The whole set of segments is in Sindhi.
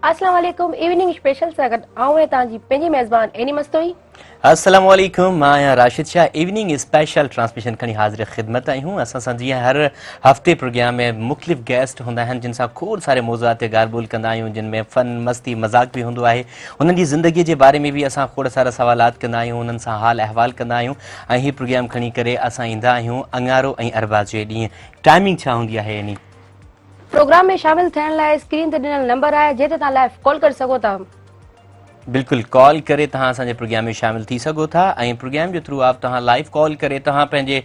السلام عليڪم ايوننگ اسپيشل سان گڏ آئون آهيان توهان جي پنهنجي ميزبان عيني مستوئي. السلام عليڪم مان آهيان Rashid Shah evening special transmission کڻي حاضر خدمت آهيون اسان سان جيئن هر هفتي پروگرام ۾ مختلف گيسٽ هوندا آهن جن سان کوڙ ساري موضوعات تي ڳالهه ٻولهه ڪندا آهيون جن ۾ فن مستي مذاق به هوندو آهي انهن جي زندگي جي باري ۾ به اسان کوڙ سارا سوالات ڪندا آهيون انهن سان حال احوال ڪندا آهيون ۽ هي پروگرام کڻي ڪري اسان ايندا آهيون اڱارو ۽ اربع جي ڏينهن ٽائمنگ ڇا هوندي آهي اني پروگرام ۾ شامل ٿيڻ لاء اسڪرين تي ڏنل نمبر آهي جنهن تي توهان لائيو ڪال ڪري سگهو ٿا. بلڪل ڪال ڪري توهان اسان جي پروگرام ۾ شامل ٿي سگهو ٿا ۽ پروگرام جي ٿرو آپ توهان لائيو ڪال ڪري توهان پنهنجي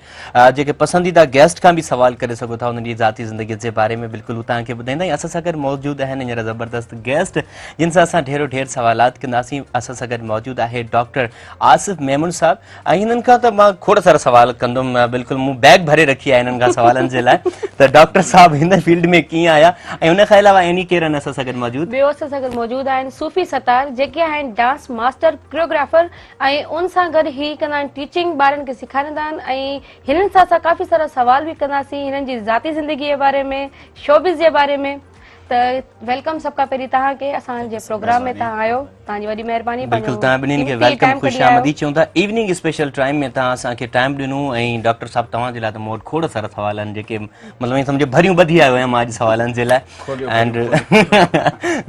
جيڪي پسنديده گيسٽ کان به سوال ڪري سگهو ٿا انهن جي ذاتي زندگي جي باري ۾ بلڪل هو توهان کي ٻڌائيندا ۽ اسان سان گڏ موجود آهن هينئر زبردست گيسٽ جن سان اسان ڍيرو ڍير سوالات ڪنداسين اسان سان گڏ موجود آهي ڊاڪٽر آصف ميمڻ صاحب ۽ هنن کان ته مان کوڙ سارا سوال ڪندم بلڪل مون بيگ ڀري رکي آهي هنن کان سوالن جي لاء ته ڊاڪٽر صاحب هن فيلڊ ۾ ڪيئن آيا ۽ ان کان علاوه عيني ڪير آهن اسان سان گڏ موجود؟ ٻيو اسان سان گڏ موجود آهن صوفي ستار جيڪي آهن ڊانس ماسٽر ڪريوگرافر ۽ ان سان گڏ هي ڪندا آهن ٽيچنگ ٻارن کي سيکاريندا آهن ۽ هنن سان اسان ڪافي سارا سوال به ڪنداسين هنن جي ذاتي زندگي جي باري ۾ شوبز جي باري ۾ ته welcome سڀ کان پهرين توهان کي اسان جي پروگرام ۾ توهان آيو توهان جي وڏي مهرباني بلڪل توهان ٻنهين کي welcome خوش آمديد چئون ٿا ايوننگ اسپيشل ٽائيم ۾ توهان اسان کي ٽائيم ڏنو ۽ ڊاڪٽر صاحب توهان جي لاء ته مون وٽ کوڙ سارا سوال آهن جيڪي مطلب ائين سمجهو ڀريون ٻڌي آيو آهيان مان اڄ سوالن جي لاء اينڊ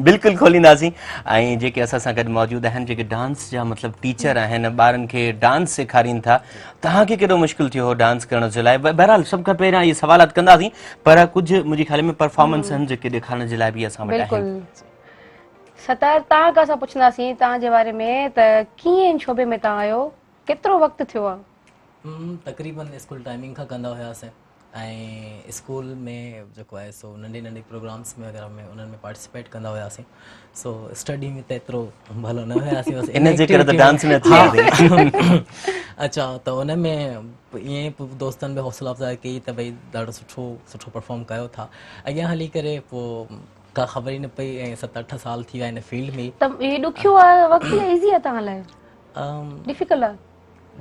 بلڪل کولينداسين ۽ جيڪي اسان سان گڏ موجود آهن جيڪي ڊانس جا مطلب ٽيچر آهن ٻارن کي ڊانس سيکارين ٿا توهان کي ڪيڏو مشڪل ٿيو هو ڊانس ڪرڻ جي لاء بهرحال سڀ کان پهريان اهي سوالات ڪنداسين پر ڪجهه منهنجي خيال ۾ پرفارمنس آهن جيڪي ڏيکارڻ جي لاء به اسان وٽ آهن. بلڪل ستار توهان کان اسان پڇنداسين توهان جي باري ۾ ته ڪيئن ان شعبي ۾ توهان آيو ڪيترو وقت ٿيو آهي؟ تقريبن اسڪول ٽائمنگ کان ڪندا هياسين ۽ اسڪول ۾ جيڪو آهي سو ننڍي ننڍي پروگرامس ۾ وغيره ۾ انهن ۾ پارٽيسپيٽ ڪندا هياسين سو اسٽڊي ۾ ته ايترو ڀلو نه هياسين بس ان جي ڪري ته ڊانس ۾ اچي وياسين. اچا ته ان ۾ ائين پوء دوستن به حوصلا افزائي ڪئي ته ڀئي ڏاڍو سٺو سٺو پرفارم ڪيو ٿا اڳيان هلي ڪري پوء ڪا خبر ئي نه پئي ۽ ست اٺ سال ٿي ويا ان فيلڊ ۾. ته هي ڏکيو آهي وقت يا ايزي آهي توهان لاء ڊفيڪلٽ آهي؟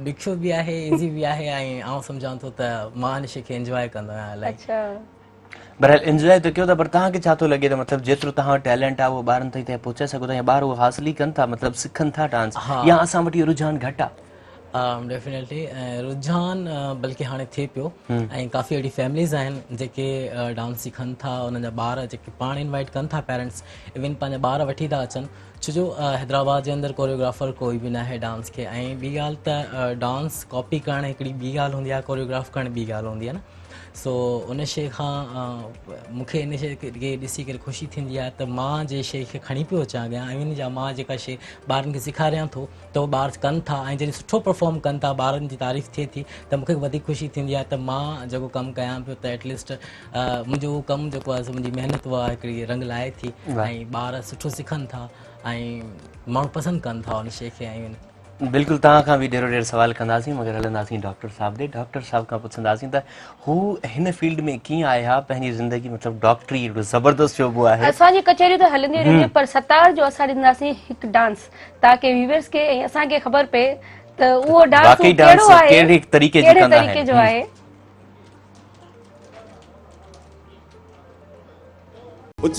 ڏکيو به آهي ايزي به آهي ۽ آئون سمجهان ٿو ته مان ان شي کي انجواء ڪندو آهيان الاهي. اڇا. بهرحال انجواء ته ڪيو ٿا پر توهان کي ڇا ٿو لڳي ته مطلب جيترو توهان وٽ ٽيلنٽ آهي اهو ٻارن تائين توهين پهچائي سگهو ٿا يا ٻار اهو حاصل ئي ڪن ٿا مطلب سکن ٿا ڊانس يا اسان وٽ اهو رجحان گهٽ آهي؟ ڊيفينيٽلي رجحان بلڪه هاڻي ٿئي پيو ۽ ڪافي اهڙي فيمليز آهن جيڪي ڊانس سکن ٿا انهن جا ٻار جيڪي پاڻ انوائٽ ڪن ٿا پيرنٽس ايون پنهنجا ٻار وٺي ٿا اچن ڇو جو حيدرآباد جي اندر ڪوريوگرافر ڪوئي به ناهي ڊانس کي ۽ ٻي ڳالهه ته ڊانس ڪاپي ڪرڻ هڪڙي ٻي ڳالهه هوندي آهي ڪوريوگراف ڪرڻ ٻي ڳالهه هوندي آهي نه سو ان شي کان مون کي ان شي کي ڏسي ڪري خوشي ٿيندي آهي ته مان جنهن شي کي کڻي پيو اچان اڳيان ۽ ان جا مان جيڪا شي ٻارن کي سيکاريان ٿو ته هو ٻار ڪن ٿا ۽ جڏهن سٺو پرفارم ڪن ٿا ٻارن جي تعريف ٿئي ٿي ته مون کي وڌيڪ خوشي ٿيندي آهي ته مان جيڪو ڪم ڪيان پيو ته ايٽليسٽ منهنجو اهو ڪم جيڪو آهي سو منهنجي محنت اها هڪڙي رنگ لائي ٿي ۽ ٻار سٺو سکن ٿا ۽ ماڻهو پسند ڪن ٿا ان شي کي ۽ بلڪل توهان کان به ڍيرو ڍير سوال ڪنداسين مگر هلنداسين ڊاڪٽر صاحب ڏي ڊاڪٽر صاحب کان پڇنداسين ته هو هن فيلڊ ۾ ڪيئن آيا پنهنجي زندگي مطلب ڊاڪٽري هڪڙو زبردست شعبو آهي. اسان جي ڪچهريون ته هلنديون رهنديون پر ستار جو اسان ڏينداسين هڪ ڊانس تاڪه ويورز کي ۽ اسان کي خبر پئي ته اهو ڊانس واقعي ڊانس ڪهڙو آهي ڪهڙي طريقي جي ڪهڙي ڪندا طريقي جو آهن. آهي.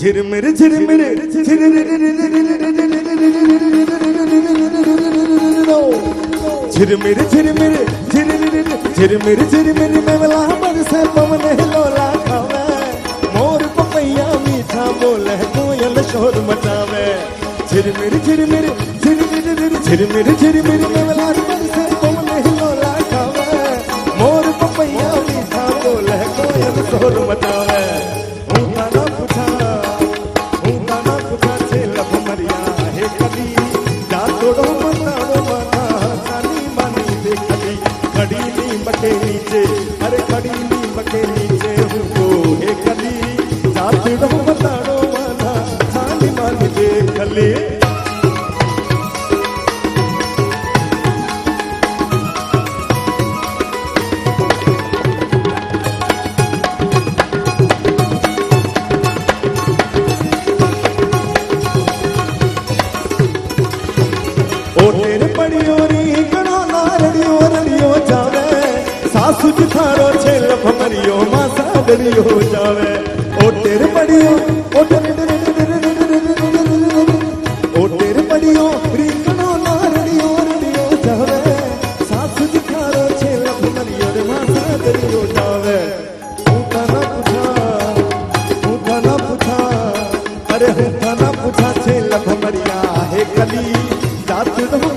جھرمر جھرمر جھرمر جھرمر جھرمر جھرمر ميولا برسي پون هلولا کاوي مور پپيا ميٺا بولي ڪوئل شور مچاوي جھرمر جھرمر جھرمر جھرمر ميولا برسي پون هلولا کاوي مور پپيا ميٺا بولي ڪوئل شور مچاوي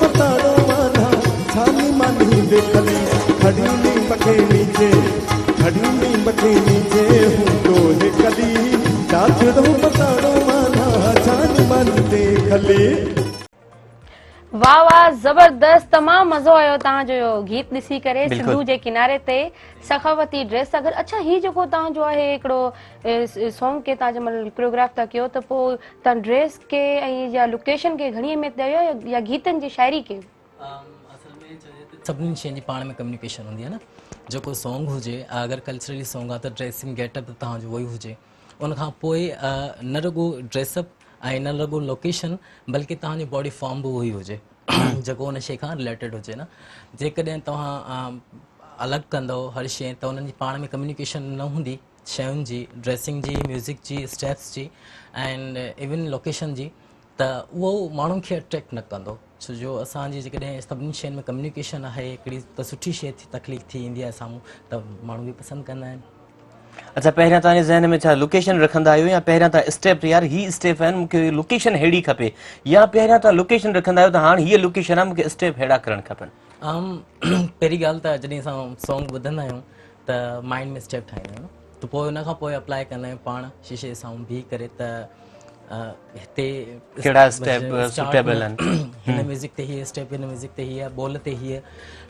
बताड़ो माना छानी मानी देखली। खड़ी नीम के नीचे, खड़ी नीम के नीचे हूँ तो हे कली, चाचड़ो बताड़ो माना छानी मानी देखली। वाह वाह जबरदस्त, तमाम मज़ो आयो तव्हां जो इहो गीत ॾिसी करे। सिंधू जे किनारे ते सखावती ड्रेस सां गॾु। अच्छा, ही जेको तव्हां जो आहे हिकिड़ो सॉन्ग खे तव्हां जंहिं महिल कोरियोग्राफ था कयो त पोइ तव्हां ड्रेस खे ऐं या लोकेशन खे घणी अहमियत ॾियो या गीतनि जी शाइरी खे? असल में चइजे त सभिनीनि शयुनि जी पाण में कम्युनिकेशन हूंदी आहे न। जेको सॉन्ग हुजे, अगरि कल्चरली सॉन्ग आहे त ड्रेसिंग गेटअप त तव्हांजो उहो ई हुजे। उन खां पोइ न रुगो ड्रेसअप ऐं न रुगो लोकेशन बल्कि तव्हांजो बॉडी फॉर्म बि उहो ई हुजे जेको उन शइ खां रिलेटेड हुजे न। जेकॾहिं तव्हां अलॻि कंदव हर शइ त उन्हनि जी पाण में कम्युनिकेशन न हूंदी शयुनि जी, ड्रेसिंग जी, म्यूज़िक जी, स्टेप्स जी एंड इवन लोकेशन जी, त उहो माण्हुनि खे अट्रैक्ट न कंदो। छो जो असांजी जेकॾहिं सभिनी शयुनि में कम्युनिकेशन आहे हिकिड़ी त सुठी शइ थी तख़लीक़ थी ईंदी आहे साम्हूं त माण्हू बि पसंदि कंदा आहिनि। अच्छा, पहिरियां तव्हांजे ज़हन में छा लोकेशन रखंदा आहियो या पहिरियां तव्हां स्टेप, यार ही स्टेप आहिनि मूंखे लोकेशन अहिड़ी खपे, या पहिरियां तव्हां लोकेशन रखंदा आहियो त हाणे हीअ लोकेशन आहे मूंखे स्टेप अहिड़ा करणु खपनि? पहिरीं ॻाल्हि त जॾहिं असां सॉन्ग ॿुधंदा आहियूं त माइंड में स्टेप ठाहींदा आहियूं त पोइ उन खां पोइ अप्लाई कंदा आहियूं पाण शीशे जे साम्हूं बीह करे त हिते कहिड़ा स्टेप सुटेबल आहिनि, हिन म्यूज़िक ते हीअ स्टेप, हिन म्यूज़िक ते हीअ, ॿोल ते हीअ,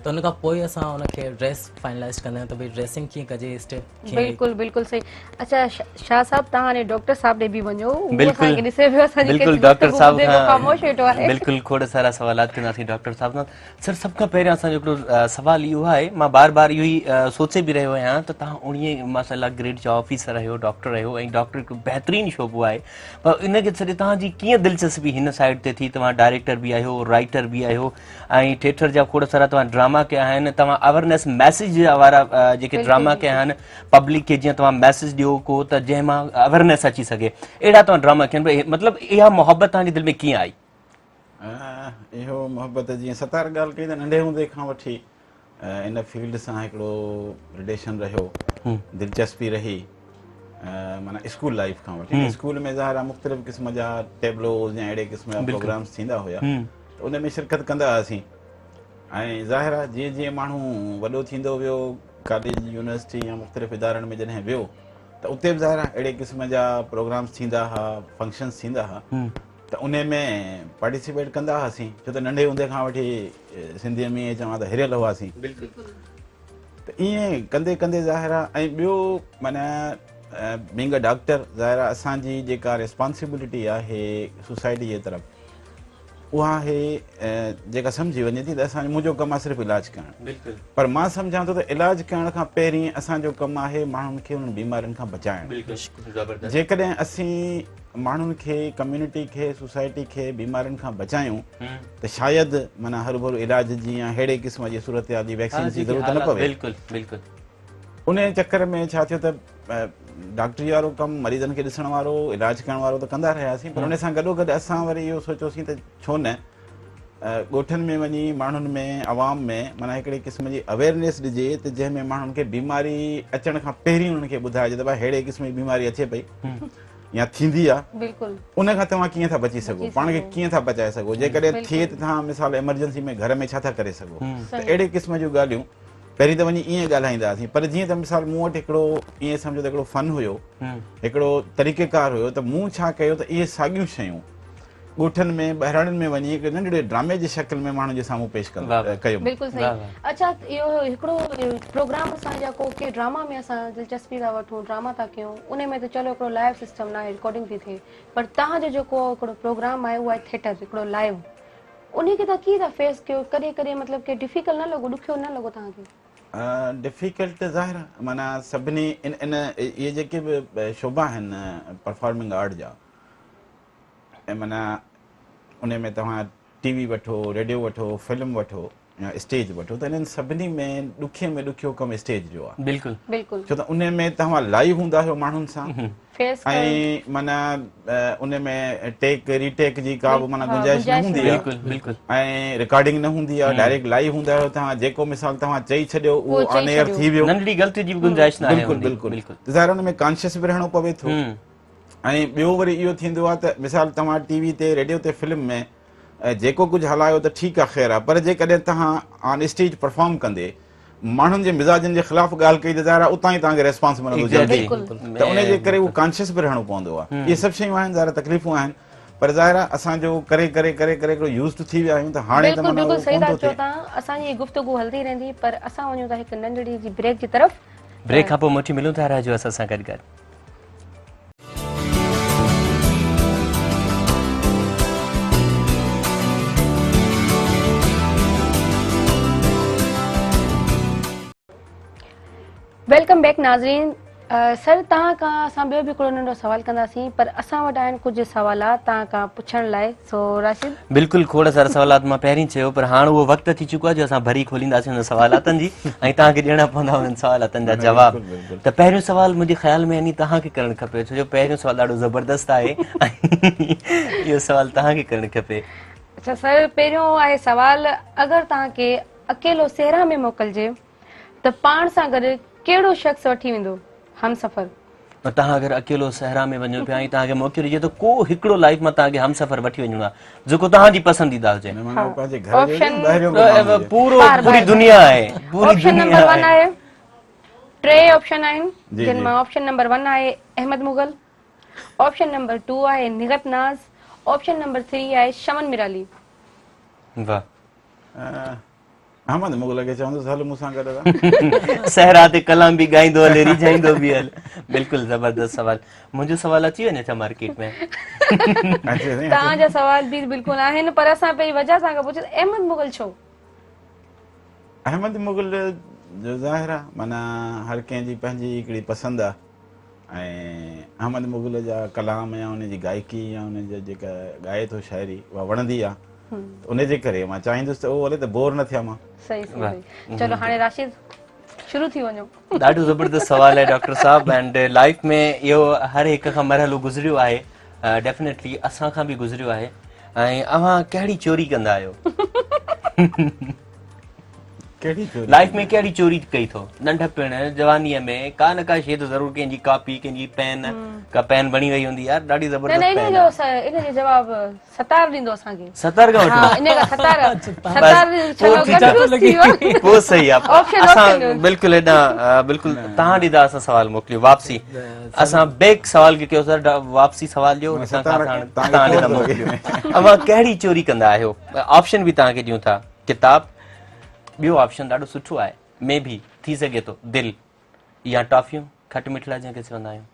त उन खां पोइ असां उनखे ड्रेस फाइनलाइज़ कंदा आहियूं त भई ड्रेसिंग कीअं कजे, स्टेप कीअं। बिल्कुल बिल्कुल सही। अच्छा शाह साहब, तव्हां हाणे डॉक्टर साहब ॾे बि वञो, उहो असांखे ॾिसे पियो, असांजी बिल्कुल डॉक्टर साहब खां ख़ामोश वेठो आहे। बिल्कुल खोड़ सारा सवालात कंदासीं डॉक्टर साहब सां। सर, सभ खां पहिरियां असांजो हिकिड़ो सवाल इहो आहे, मां बार बार इहो ई सोचे बि रहियो आहियां त तव्हां उणिवीह माशाअल्लाह ग्रेड जा ऑफिसर आहियो, डॉक्टर आहियो ऐं डॉक्टर हिकिड़ो बहितरीन शोबो आहे, पर इन खे छॾे तव्हांजी कीअं दिलचस्पी हिन साइड ते थी? तव्हां डायरेक्टर बि आहियो, राइटर बि आहियो ऐं थिएटर जा खोड़ सारा तव्हां ड्रामा कया आहिनि, तव्हां अवेयरनेस मैसेज वारा जेके ड्रामा कया आहिनि पब्लिक खे, जीअं तव्हां मैसेज ॾियो को त जंहिं मां अवेयरनेस अची सघे, अहिड़ा तव्हां ड्रामा कया आहिनि, मतिलबु इहा मोहबत तव्हांजी दिलि में कीअं आई? इहो मोहबत जीअं सतार ॻाल्हि कई त नंढे हूंदे खां वठी इन फील्ड सां हिकिड़ो रिलेशन रहियो, दिलचस्पी रही, माना स्कूल लाइफ खां वठी। स्कूल में ज़ाहिर आहे मुख़्तलिफ़ क़िस्म जा टेबलोज़ या अहिड़े क़िस्म जा प्रोग्राम्स थींदा हुया त उन में शिरकत कंदा हुआसीं ऐं ज़ाहिर आहे जीअं जीअं माण्हू वॾो थींदो वियो, कॉलेज, यूनिवर्सिटी या मुख़्तलिफ़ इदारनि में जॾहिं वियो त उते बि ज़ाहिर आहे अहिड़े क़िस्म जा प्रोग्राम्स थींदा हुआ, फंक्शन्स थींदा हुआ त उन में पार्टिसिपेट कंदा हुआसीं, छो त नंढे हूंदे खां वठी सिंधीअ में ईअं चवां त हिरियल हुआसीं। त ईअं कंदे कंदे ज़ाहिर आहे ऐं ॿियो माना बीइंग अ डॉक्टर ज़ाहिर आहे असांजी जेका रिस्पॉन्सिबिलिटी आहे सोसाइटी जे तरफ़ उहा आहे जेका सम्झी वञे थी त असांजो मुंहिंजो कमु आहे सिर्फ़ु इलाज करणु, पर मां सम्झां थो त इलाज करण खां पहिरीं असांजो कमु आहे माण्हुनि खे उन्हनि बीमारियुनि खां बचाइणु। जेकॾहिं असीं माण्हुनि खे, कम्युनिटी खे, सोसाइटी खे बीमारियुनि खां बचायूं त शायदि माना हरूभरू इलाज जी या अहिड़े क़िस्म जी सूरत हाल जी वैक्सीन जी ज़रूरत न पवे। बिल्कुल बिल्कुल। उन चक्कर में छा थियो त डॉक्टरी वारो कमु, मरीज़नि खे ॾिसण वारो, इलाज करण वारो त कंदा रहियासीं, पर उन सां गॾोगॾु असां वरी इहो सोचियोसीं त छो न ॻोठनि में वञी माण्हुनि में, अवाम में माना हिकिड़े क़िस्म जी अवेयरनेस ॾिजे त जंहिं में माण्हुनि खे बीमारी अचण खां पहिरीं उन्हनि खे ॿुधाइजे त भाई अहिड़े क़िस्म जी बीमारी अचे पई या थींदी आहे, बिल्कुल, उन खां तव्हां कीअं था बची सघो, पाण खे कीअं था बचाए सघो, जेकॾहिं थिए त तव्हां मिसाल एमरजेंसी में घर में छा था करे सघो। त अहिड़े क़िस्म जूं ॻाल्हियूं पहिरीं त वञी ईअं ॻाल्हाईंदा हुआसीं, पर जीअं त मिसाल मूं वटि हिकिड़ो ईअं सम्झो त हिकिड़ो फन हुयो, हिकिड़ो तरीक़ेकार हुयो, त मूं छा कयो त इहे साॻियूं शयूं ॻोठनि में, ॿहिराड़ियुनि में वञी हिकिड़े नंढड़े ड्रामे जी शक्ल में माण्हुनि जे साम्हूं पेश कयो। बिल्कुल सही। अच्छा, इहो हिकिड़ो प्रोग्राम असां जा को के ड्रामा में असां दिलचस्पी था वठूं, ड्रामा था कयूं, उन में त चलो हिकिड़ो लाइव सिस्टम न आहे, रिकॉर्डिंग थी थिए, पर तव्हांजो जेको हिकिड़ो प्रोग्राम आहे उहो आहे थिएटर, हिकिड़ो लाइव, उन खे तव्हां कीअं था फेस कयो? कॾहिं कॾहिं मतिलबु की डिफिकल्ट न लॻो, ॾुखियो न लॻो तव्हांखे? डिफिकल्ट ज़ाहिर आहे, माना सभिनी इन इन इहे जेके बि शोबा आहिनि परफॉर्मिंग आर्ट जा, ऐं माना उन में तव्हां टीवी वठो, रेडियो वठो, फिल्म वठो या स्टेज वठो, त इन्हनि सभिनी में ॾुखे में ॾुखियो कमु स्टेज जो आहे। बिल्कुल बिल्कुल। छो त उन में तव्हां लाइव हूंदा आहियो माण्हुनि सां ऐं माना उन में टेक रीटेक जी का बि माना गुंजाइश न हूंदी आहे। बिल्कुल बिल्कुल। ऐं रिकॉर्डिंग न हूंदी आहे, डायरेक्ट लाइव हूंदा आहियो तव्हां, जेको मिसाल तव्हां चई छॾियो उहो ऑन एयर थी वियो, नंढड़ी ग़लती जी बि गुंजाइश न आहे। बिल्कुल बिल्कुल। ज़ाहिर उन में कॉन्शियस बि रहणो पवे थो। ऐं ॿियो वरी इहो थींदो आहे त मिसाल तव्हां टीवी ते, रेडियो ते, फिल्म में جيڪو ڪجهه هلايو ته ٺيڪ آهي خير آهي پر جيڪڏهن توهان آن اسٽيج پرفارم ڪندي ماڻهن جي مزاجن جي خلاف ڳالهه ڪئي ته ظاهر آهي اتان ئي توهان کي ريسپانس ملندو جلدي ته ان جي ڪري اهو ڪانشيس به رهڻو پوندو آهي اهي سڀ شيون آهن ظاهر تڪليفون آهن پر ظاهر آهي اسان جو ڪري ڪري ڪري ڪري هڪڙو يوز ٽو ٿي ويا آهيون ته هاڻي ته معنيٰ بلڪل صحيح ٿا چئو توهان اسان جي گفتگو هلندي رهندي پر اسان وڃون ٿا هڪ ننڍڙي جي بريڪ جي طرف بريڪ کان پوء موٽي ملون ٿا رهجو اسان سان گڏ گڏ. Welcome back ناظرين سر توهان کان اسان ٻيو به هڪڙو ننڍو سوال ڪنداسين پر اسان وٽ آهن ڪجهه سوالات توهان کان پڇڻ لاء سو راشد. بلڪل کوڙ سارا سوالات مان پهرين چيو پر هاڻ اهو وقت اچي چڪو آهي جو اسان ڀري کولينداسين انهن سوالاتن جي ۽ توهان کي ڏيڻا پوندا انهن سوالاتن جا جواب ته پهريون سوال منهنجي خيال ۾ يعني توهان کي ڪرڻ کپي ڇو جو پهريون سوال ڏاڍو زبردست آهي اهو سوال توهان کي ڪرڻ کپي. اڇا سر پهريون آهي سوال اگر توهان کي اڪيلو صحرا ۾ موڪلجي ته پاڻ سان گڏ ڪهڙو شخص وٺي ويندو همسفر؟ توهان اگر اڪيلو صحرا ۾ وڃو پيا ۽ توهان کي موقعو ڏجي ته ڪو هڪڙو لائيف مان توهان کي همسفر وٺي وڃڻو آهي جيڪو توهان جي پسنديده هجي. پورو پوري دنيا آهي پوري آپشن نمبر 1 آهي ٽي آپشن آهن جن مان آپشن نمبر 1 آهي احمد مغل آپشن نمبر 2 آهي نگهت ناز آپشن نمبر 3 آهي شمن ميرالي. واه احمد مغل کي چوندس هل مون سان گڏ. صحرا تي ڪلام به ڳائيندو هلي ريجهائيندو به هل. بلڪل زبردست سوال. منهنجو سوال اچي وڃي ڇا مارڪيٽ ۾. توهان جا سوال به بلڪل آهن پر اسان پهرين وجه سان کان پڇو احمد مغل ڇو؟ احمد مغل جو ظاهر آ معنيٰ هر ڪنهن جي پنهنجي هڪڙي پسند آ ۽ احمد مغل جا ڪلام يا ان جي گائڪي يا ان جا جيڪا ڳائي ٿو شاعري اها وڻندي آ ان جي ڪري مان چاهيندس ته اهو هلي ته بور نه ٿيان مان. صحيح صحيح چلو هاڻي راشد شروع ٿي وڃو. ڏاڍو زبردست سوال آهي ڊاڪٽر صاحب اينڊ لائف ۾ اهو هر هڪ کان مرحلو گذريو آهي ڊيفينيٽلي اسان کان به گذريو آهي ۽ اوهان ڪهڙي چوري ڪندا آهيو؟ ڪهڙي چوري؟ لائف ۾ ڪهڙي چوري ڪئي ٿو؟ ننڍپڻ جوانيء ۾ ڪا نه ڪا شيء ته ضرور ڪنهن جي ڪاپي ڪنهن جي پين ڪا پين بڻي وئي هوندي يار ڏاڍي زبردست پين نه نه ان جو جواب ستار ڏيندو اسان کي. ستار کان وٺو. ها ان کان ستار ستار ڇلو ڪنفيوز ٿي ويو. پوء صحيح آ اسان بلڪل هيڏا بلڪل تهان ڏيندا اسان سوال موڪليو واپسي اسان بيڪ سوال کي ڪيو سر واپسي سوال ڏيو اسان کان تهان ڏيندا موڪليو. اوهان ڪهڙي چوري ڪندا آهيو آپشن به تهان کي ڏيون ٿا ڪتاب ٻيو آپشن ڏاڍو سٺو آهي مي بي ٿي سگهي ٿو دل يا ٽافيون کٽ مٺڙا جنهن کي چوندا آهيون.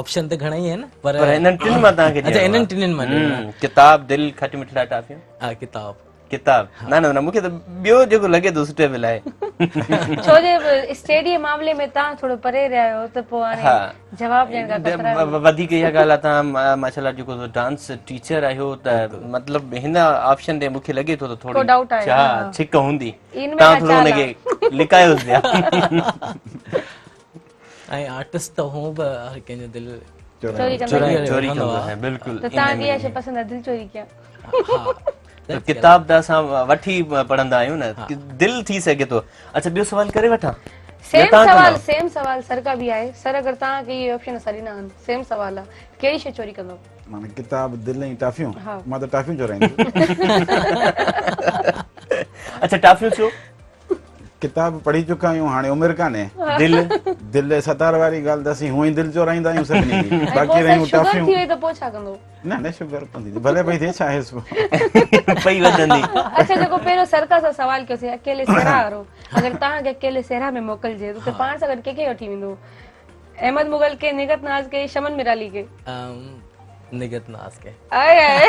آپشن ته گهڻا ئي آهن پر انهن ٽن مان توهان کي اچها انهن ٽنهن مان ڏيڻو آهي. ڪتاب دل کٽ مٺڙا ٽافيون. ها ڪتاب. ڪتاب نه نه نه مونکي ته ٻيو جيڪو لڳي ٿو سوٽيبل آهي. ڇو جي اسٽيڊي معاملي ۾ توهان ٿورو پري رهيا آهيو ته پوء هاڻي جواب ڏيڻ کان ڪترا. وڌيڪ اها ڳالهه آهي توهان ماشاءالله جيڪو ڊانس ٽيچر آهيو ته مطلب هن آپشن تي مونکي لڳي ٿو ته ٿوري ڇڪ هوندي توهان ٿورو ان کي لڪايوس پيا. ۽ آرٽسٽ ته هون به هر ڪنهن جو دل چوري چوري ڪندو آهي بلڪل ته توهان کي اها شي پسند آهي دل چوري ڪيان. ته ڪتاب ته اسان وٺي پڙهندا آهيون نه دل ٿي سگهي ٿو. اڇا ٻيو سوال ڪري وٺان. سيم سوال سيم سوال سر کا به آهي سر اگر توهان کي اهي آپشن اسان ڏنا آهن سيم سوال آهي ڪهڙي شي چوري ڪندو. معنيٰ ڪتاب دل ۽ ٽافيون مان ته ٽافيون چورائيندس. اڇا ٽافيون ڇو؟ ڪتاب پڙهي چڪا آهيون هاڻي عمر ڪانهي. دل دل ستار واري ڳالهه ته اسين هونئن ئي دل چورائيندا آهيون سڀني جي باقي رهيون ٽافيون. شگر ٿي وئي ته پوء ڇا ڪندو؟ نه نه شگر ڪونه ٿيندي ڀلي پئي ٿئي ڇا آهي سو پئي وڌندي. اڇا جيڪو پهريون سرڪا سان سوال ڪيوسين اڪيلي صحرا وارو اگر توهان کي اڪيلي صحرا ۾ موڪلجي ته پاڻ سان گڏ ڪنهن کي وٺي ويندو؟ احمد مغل کي، نگهت ناز کي، شمن ميرالي کي؟ نگهت ناز کي. آئي آئي.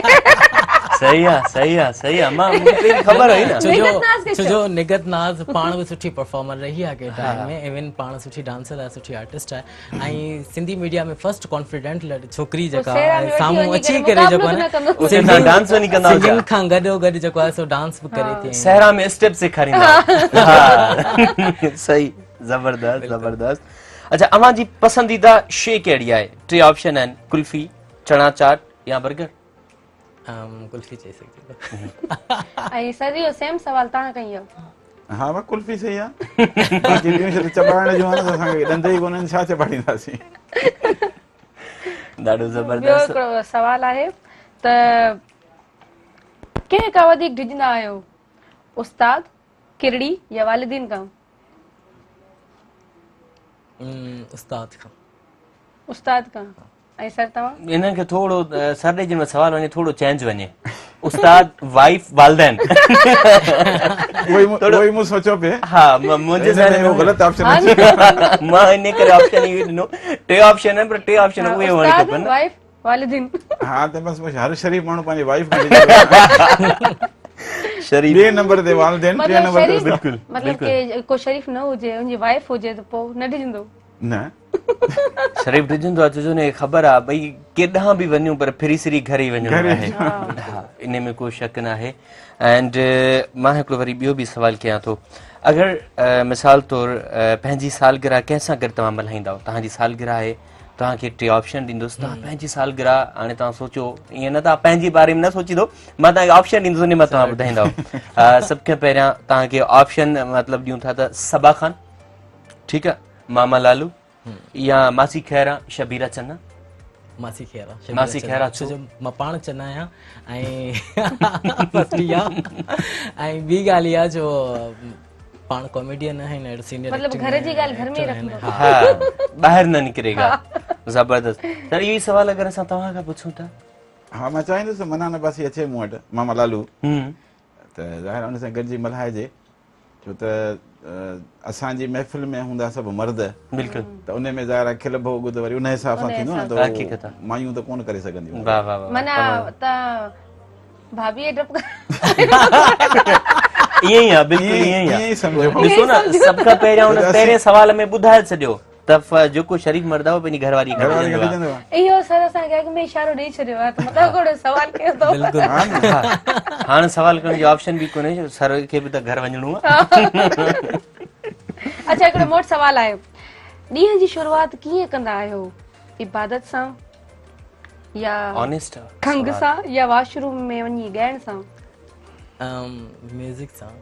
صحيح آ صحيح آ صحيح آ مان مونکي پهرين خبر هئي نه. نگهت ناز کي ڇو جو نگهت ناز پاڻ به سٺي پرفارمر رهي آ ڪنهن ٽائيم ۾ ايون پاڻ سٺي ڊانسر آ سٺي آرٽسٽ آ ۽ سنڌي ميڊيا ۾ فرسٽ ڪانفيڊنٽ ڇوڪري جيڪا سامهون اچي ڪري جيڪو آ نه ڊانس وڃي ڪندا سنگنگ کان گڏو گڏ جيڪو آ سو ڊانس به ڪري ٿي. صحرا ۾ اسٽيپ سيکاريندا. ها صحيح زبردست زبردست. اڇا اوهان جي پسنديده شي ڪهڙي آهي؟ ٽي آپشن آهن قلفي، چڻا چاٽ يا برگر. قلفي چئي سگهجي ٿو. ۽ سر اهو سيم سوال توهان کان ئي آهي. ها وا قلفي صحيح آهي باقي ٻيون شيون چٻاڙڻ جون آهن اسان کي ڏند ئي ڪونهن ڇا چٻاڙينداسين. ڏاڍو زبردست. ٻيو هڪڙو سوال آهي ته ڪنهن کان وڌيڪ ڊڄندا آهيو استاد، ڪرڙي يا والدين کان؟ استاد کان. استاد کان. ۽ سر توهان؟ انهن کي ٿورو سر ڏي جن ۾ سوال وڃي ٿورو چينج وڃي استاد وائيف والدين. اهو ئي مون سوچيو پئي. ها منهنجي ذهن ۾ غلط آپشن اچي ويو. مان ان ڪري آپشن اهو ڏنو ٽي آپشن آهن پر ٽي آپشن اهي هئڻ کپن. وائيف والدين. ها ته بس هر شريف ماڻهو پنهنجي وائيف کان ڊڄندو آهي. شريف ٻئي نمبر تي والدين ٽئين نمبر تي بلڪل مطلب ڪي ڪو شريف نه هجي ان جي وائيف هجي ته پوء نه ڊڄندو. نه شريف ڊڄندو آ ڇو جو هن کي خبر آ ڀئي ڪيڏانهن به وڃون پر ڦري سري گهر ئي وڃڻو آهي. ها ان ۾ ڪو شڪ ناهي. اينڊ مان هڪڙو وري ٻيو به سوال ڪيان ٿو اگر مثال طور پنهنجي سالگرهه ڪنهن سان گڏ توهان ملهائيندؤ؟ توهان جي سالگرهه آهي توهان کي ٽي آپشن ڏيندس توهان پنهنجي سالگرهه هاڻي توهان سوچو ائين نه توهان پنهنجي باري ۾ نه سوچيندو مان توهان کي آپشن ڏيندس ان مان توهان ٻڌائيندؤ. سڀ کان پهريان توهان کي آپشن مطلب ڏيون ٿا ته صبا خان ٺيڪ آ ماما لالو يا ماسي خيرا شبيرا چنا. ماسي خيرا ماسي خيرا ڇو جو مان پاڻ چنا آهيان ۽ فرسٽ اها ۽ ٻي ڳالهه اها جو پاڻ ڪاميڊين آهن اهڙو سينيئر مطلب گهر جي ڳالهه گهر ۾ ئي رکندو ها ٻاهر نه نڪري گا زبردست سر اهو ئي سوال اگر اسان توهان کان پڇون ته ها مان چاهيندس ته منان عباسي اچي مون وٽ ماما لالو ته ظاهر ان سان گڏجي ملهائجي ڇو ته اسان جي محفل ۾ هوندا سڀ مرد بلڪل ته ان ۾ ظاهر آهي کل ڀوڳ ته وري ان حساب سان ٿيندو نه ته مايون ته ڪونه ڪري سگهنديون. واه واه واه معنيٰ ته ڀاڀي ڊپ ائين ئي آ بلڪل ائين ئي آ ائين ئي سمجهو. ڏسو نه سڀ کان پهريان ان پهرين سوال ۾ ٻڌائي ڇڏيو ته جيڪو شريف مرد آ اهو پنهنجي گهر واري کي ڊڄندو آ. اهو سر اسان کي اڳ ۾ اشارو ڏئي ڇڏيو آ ته متان ڪو سوال ڪيو اٿو. بلڪل هاڻ سوال ڪرڻ جو آپشن به ڪونهي سر کي به ته گهر وڃڻو آ. اڇا هڪڙو موٽ سوال آهي ڏينهن جي شروعات ڪيئن ڪندا آهيو عبادت سان يا آنيسٽ کنگهه سان يا واش روم ۾ وڃي ڳائڻ سان؟ ميوزڪ سان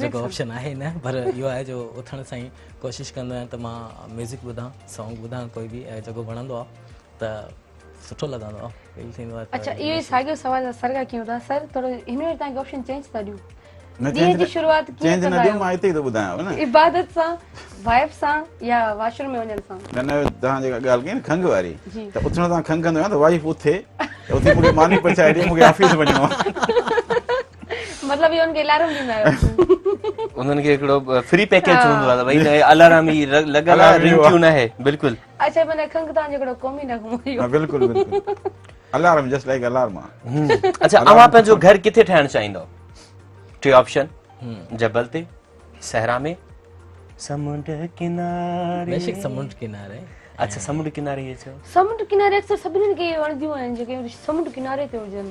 جيڪو آپشن آهي نه پر اهو آهي جو اٿڻ سان ئي ڪوشش ڪندو آهيان ته مان ميوزڪ ٻڌان سانگ ٻڌان ڪوئي به جيڪو وڻندو آهي ته سٺو لڳندو آهي فيل ٿيندو آهي. اڇا اهو ئي ساڳيو سوال سر کان ڪيون ٿا سر ٿورو هن ڀيري توهان کي آپشن چينج ٿا ڏيون ڏينهن جي شروعات ڪيئن چينج نه ڪندا ڏيو آهيو مان هتي ئي ٿو ٻڌايانو نه عبادت سان وائف سان يا واش روم ۾ وڃڻ سان؟ نه نه توهان جيڪا ڳالهه ڪئي نه کنگهه واري ته اٿڻ سان کنگهه ڪندو آهيان ته وائف اٿي ته اٿي مون کي ماني پچائي ڏي مون کي آفيس وڃڻو آهي. مطلب اهو ان کي الارم ڏيندا آهيو. انهن کي هڪڙو فري پيڪيج هوندو آهي ته ڀئي الارم ئي لڳل آهي رنگ ٽيون آهي بلڪل. اڇا معنيٰ کنگهه توهان جو هڪڙو قومي نغمو اهو. ها بلڪل بلڪل الارم جسٽ لائڪ الارم آهي. اڇا اوهان پنهنجو گهر ڪٿي ٺاهڻ چاهيندؤ؟ ٽي آپشن جبل تي، صحرا ۾، سمنڊ ڪناري. بيشڪ سمنڊ ڪناري. اڇا سمنڊ ڪناري هي چئو. سمنڊ ڪناري اڪثر سڀني کي وڻنديون آهن جيڪي سمنڊ ڪناري تي هجن.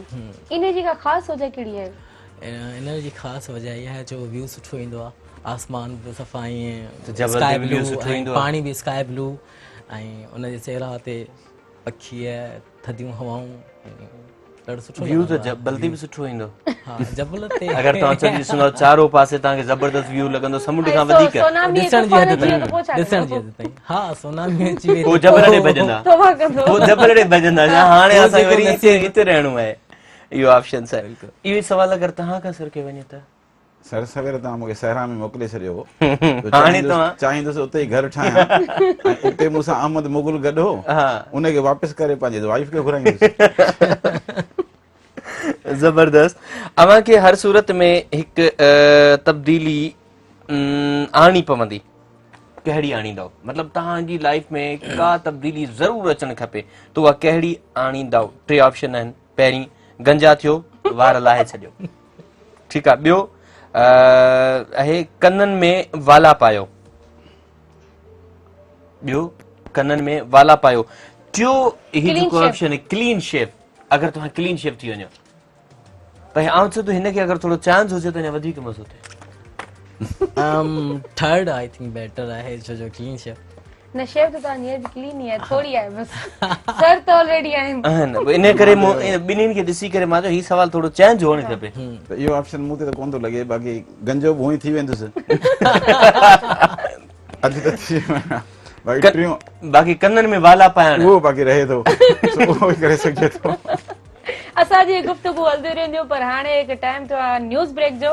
ان جي ڪا خاص وجه ڪهڙي آهي؟ ان جي خاص وجه اها آهي جو ويو سٺو ايندو آهي آسمان به صفا ائين جبل تي به ويو سٺو ايندو آهي پاڻي به اسڪائي بلو ۽ ان جي صحرا تي پکي ٿڌيون هوائون ڏاڍو سٺو ويو ته جبل تي به سٺو ايندو. ها جبل تي اگر توهان چئو ڏسندو چارو پاسي توهان کي زبردست ويو لڳندو سمنڊ کان وڌيڪ ڏسڻ جي حد تائين ڏسڻ جي حد تائين ها سونامي اچي وئي پوء جبل ڏي ڀڄندا پوء جبل ڏي ڀڄندا هاڻي اسان کي وري هتي هتي رهڻو آهي اهو آپشن سر اهو ئي سوال اگر توهان کان سر کي وڃي ته سر سوير توهان مون کي صحرا ۾ موڪلي ڇڏيو هو. هاڻي توهان چاهيندس اتي ئي گهر ٺاهيان ۽ اتي مون سان احمد مغل گڏ هو ان کي واپس ڪري پنهنجي وائيف کي گهرائيندس. زبردست اوهان کي هر صورت ۾ هڪ تبديلي آڻڻي پوندي ڪهڙي آڻيندؤ مطلب توهان جي لائيف ۾ ڪا تبديلي ضرور اچڻ کپي ته اها ڪهڙي آڻيندؤ ٽي آپشن آهن پهرين گنجا ٿيو وار لاهي ڇڏيو ٺيڪ آ ٻيو اهي ڪنن ۾ والا پايو ٻيو ڪنن ۾ والا پايو ٽيو هي جيڪو آپشن آهي ڪلين شيو اگر توهان ڪلين شيو ٿي وڃو پر آئون چوان ٿو هن کي اگر ٿورو چانس هجي ته اڃا وڌيڪ مزو ٿئي. ٿرڊ I think better آهي ڇو جو ڪلين شيو. نه شيو ته توهان هينئر به ڪلين ئي آهي ٿوري آهي بس سر ته آلريڊي آهن. آهن ان ڪري مون ٻنهين کي ڏسي ڪري مان چيو هي سوال ٿورو چينج هئڻ کپي. ته اهو آپشن مون تي ته ڪونه ٿو لڳي باقي گنجو به هونئن ٿي ويندس اڌ ته ٿي ويو آهيان. باقي ٽيون باقي ڪنن ۾ والا پائڻ اهو باقي رهي ٿو سو اهو به ڪري سگهجي ٿو. اسان جي گفتگو هلندي رهنديون پر هاڻي هڪ ٽائيم ٿيو آهي نيوز بريڪ جو.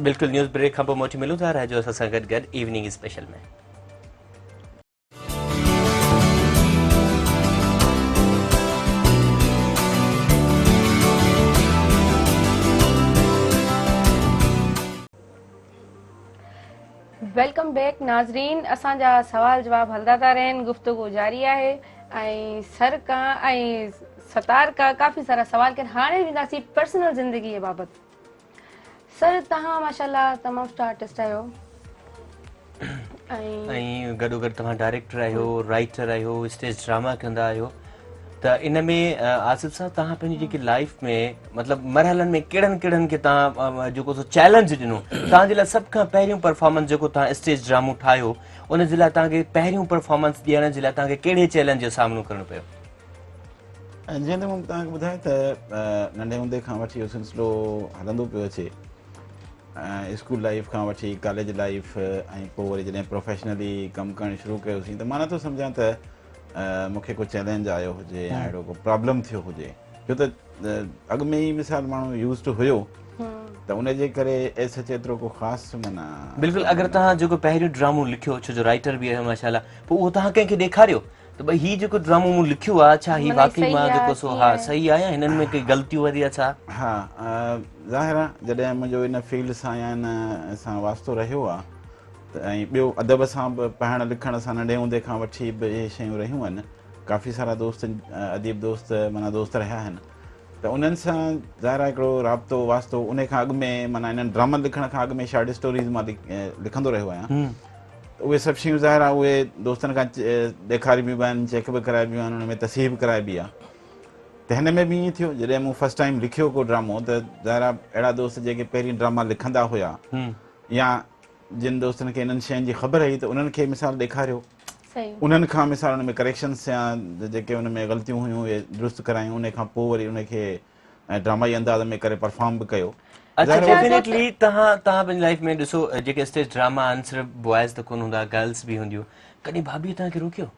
بلڪل نيوز بريڪ کان پوء موٽي ملون ٿا رهجو اسان سان گڏ گڏ ايوننگ اسپيشل ۾. Welcome back ناظرين اسان جا سوال جواب هلندا ٿا رهن گفتگو جاري آهي ۽ سر کان ۽ ستار کان ڪافي سارا سوال ڪن هاڻي وينداسين پرسنل زندگي بابت سر توهان ماشاءالله تمام سٺا آرٽسٽ آهيو ۽ گڏو گڏ توهان ڊائريڪٽر آهيو رائيٽر آهيو اسٽيج ڊراما ڪندا آهيو ته ان ۾ آصف صاحب توهان پنهنجي جيڪي لائف ۾ مطلب مرحلن ۾ ڪهڙن ڪهڙن کي توهان جيڪو سو چئلينج ڏنو توهان جي لاء سڀ کان پهريون پرفارمنس جيڪو توهان اسٽيج ڊرامو ٺاهيو ان جي لاء توهان کي پهريون پرفارمنس ڏيڻ جي لاء توهان کي ڪهڙي چئلينج جو سامنو ڪرڻو پيو؟ جيئن ته مون توهان کي ٻڌايو ته ننڍي هوندي کان وٺي اهو سلسلو هلندو پيو اچي اسڪول لائيف کان وٺي ڪاليج لائيف ۽ پوء وري جڏهن پروفيشنلي ڪم ڪرڻ شروع ڪيوسين ته مان نٿو سمجهان ته مون کي ڪو چئلينج آيو هجي يا اهڙو ڪو پرابلم ٿيو هجي ڇو ته اڳ ۾ ئي مثال ماڻهو يوز ٽو هيو ته ان جي ڪري ايس ايڇ ايترو ڪو خاص معنيٰ بلڪل اگر توهان جيڪو پهريون ڊرامو لکيو ڇو جو رائيٽر به آهيو ماشاءالله پوء اهو توهان ڪنهن کي ڏيکاريو ته ڀئي هي جيڪو ڊرامو مون لکيو آهي ڇا هي واقعي مان جيڪو سو ها صحيح آهي يا هنن ۾ ڪي غلطيون وري آهي ڇا؟ ها ظاهر آهي جڏهن منهنجو ان فيلڊ سان يا ان سان واسطو رهيو آهي ته ۽ ٻيو ادب سان به پڙهڻ لکڻ سان ننڍي هوندي کان وٺي به اهي شيون رهيون آهن ڪافي سارا دوست اديب دوست معنيٰ دوست رهيا آهن ته انهن سان ظاهر آهي هڪڙو رابطو واسطو ان کان اڳ ۾ معنيٰ انهن ڊرامن لکڻ کان اڳ ۾ شارٽ اسٽوريز مان لکندو رهيو آهيان ته اهي سڀ شيون ظاهر آهي اهي دوستن کان ڏيکاربيون به آهن چيڪ به ڪرائبيون آهن ان ۾ تصحيح به ڪرائبي آهي ته هن ۾ به ائين ٿيو جڏهن مون فرسٽ ٽائيم لکيو ڪو ڊرامو ته ظاهر آهي اهڙا دوست جيڪي پهرين ڊراما لکندا هيا يا جن دوستن کي انهن شين جي خبر هئي ته انهن کي مثال ڏيکاريو انهن کان مثال ان ۾ ڪريڪشنس يا جيڪي ان ۾ غلطيون هيون اهي درست ڪرايون ان کان پوء وري ان کي ڊرامائي انداز ۾ ڪري پرفارم به ڪيو. اڇا ڊيفينيٽلي توهان توهان پنهنجي لائيف ۾ ڏسو جيڪي اسٽيج ڊراما آهن صرف بوائز ته ڪونه هوندا گرلس به هونديون ڪڏهن ڀاڀي توهان کي روڪيو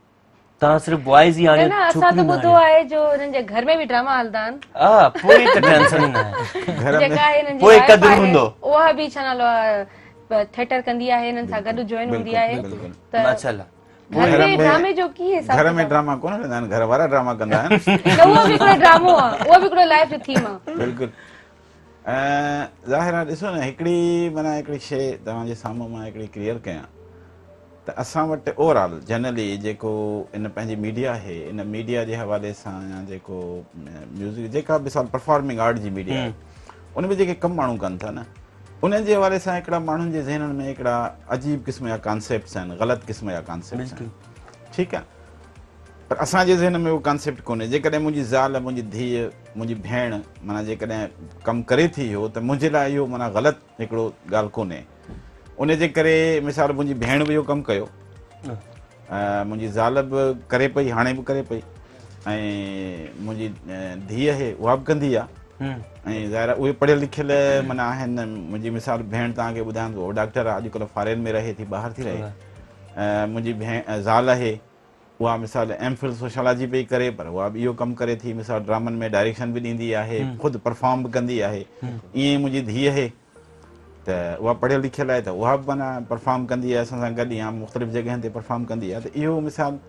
توهان صرف بوائز ئي آڻيو نه اسان ته ٻڌو آهي جو هنن جي گهر ۾ به ڊراما هلندا آهن ها پوء ته ٽينشن ئي ناهي گهر ۾ جيڪا هنن جي پوء قدر هوندو اها به ڇا نالو آهي ٿيٽر ڪندي آهي هنن سان گڏ جوائن هوندي آهي ته ماشاءالله گهر ۾ ڊرامي جو ڪي حساب گهر ۾ ڊراما ڪونه هلندا آهن گهر وارا ڊراما ڪندا آهن نه اهو به هڪڙو ڊرامو آهي اهو به هڪڙو لائف جو ٿيم آهي بلڪل ظاهر آهي ڏسو نه هڪڙي معنيٰ هڪڙي شيء توهان جي سامهون مان هڪڙي ڪليئر ڪيان ته اسان وٽ اوور آل جنرلي جيڪو ان پنهنجي ميڊيا آهي ان ميڊيا جي حوالي سان يا جيڪو ميوزڪ جيڪا مثال پرفارمنگ آرٽ جي ميڊيا آهي ان ۾ جيڪي ڪم ماڻهو ڪن ٿا نه انهن جي حوالي سان هڪڙا ماڻهن جي ذهنن ۾ هڪڙا عجيب قسم جا ڪانسيپٽس آهن غلط قسم جا ڪانسيپٽس آهن ٺيڪ آهي پر اسان جي ذهن ۾ اهو ڪانسيپٽ ڪونهي جيڪڏهن منهنجي زال منهنجي ڌيء منهنجي ڀيڻ معنيٰ جيڪڏهن ڪم ڪري ٿي اهو ته منهنجي لاء اهو معنيٰ غلط هڪڙو ڳالهه ڪونهي ان جي ڪري مثال منهنجي ڀيڻ به اهو ڪم ڪيو منهنجي زال به ڪري پئي هاڻي به ڪري پئي ۽ منهنجي ڌيء آهي اها به ڪندي آهي ۽ ظاهر آهي اهي پڙهيل لکيل معنيٰ آهن منهنجي مثال ڀيڻ توهان کي ٻڌايان ٿو ڊاڪٽر آهي اڄڪلهه فارين ۾ رهي ٿي ٻاهر ٿي رهي منهنجي ڀيڻ زال آهي اها مثال ايم فل سوشالاجي پئي ڪري پر اها به اهو ڪم ڪري ٿي مثال ڊرامن ۾ ڊائريڪشن به ڏيندي آهي خود پرفارم به ڪندي آهي ائين ئي منهنجي ڌيء آهي ته اها پڙهيل لکيل آهي ته اها به معنيٰ پرفارم ڪندي آهي اسان سان گڏ يا مختلف جڳهين تي پرفارم ڪندي آهي ته اهو مثال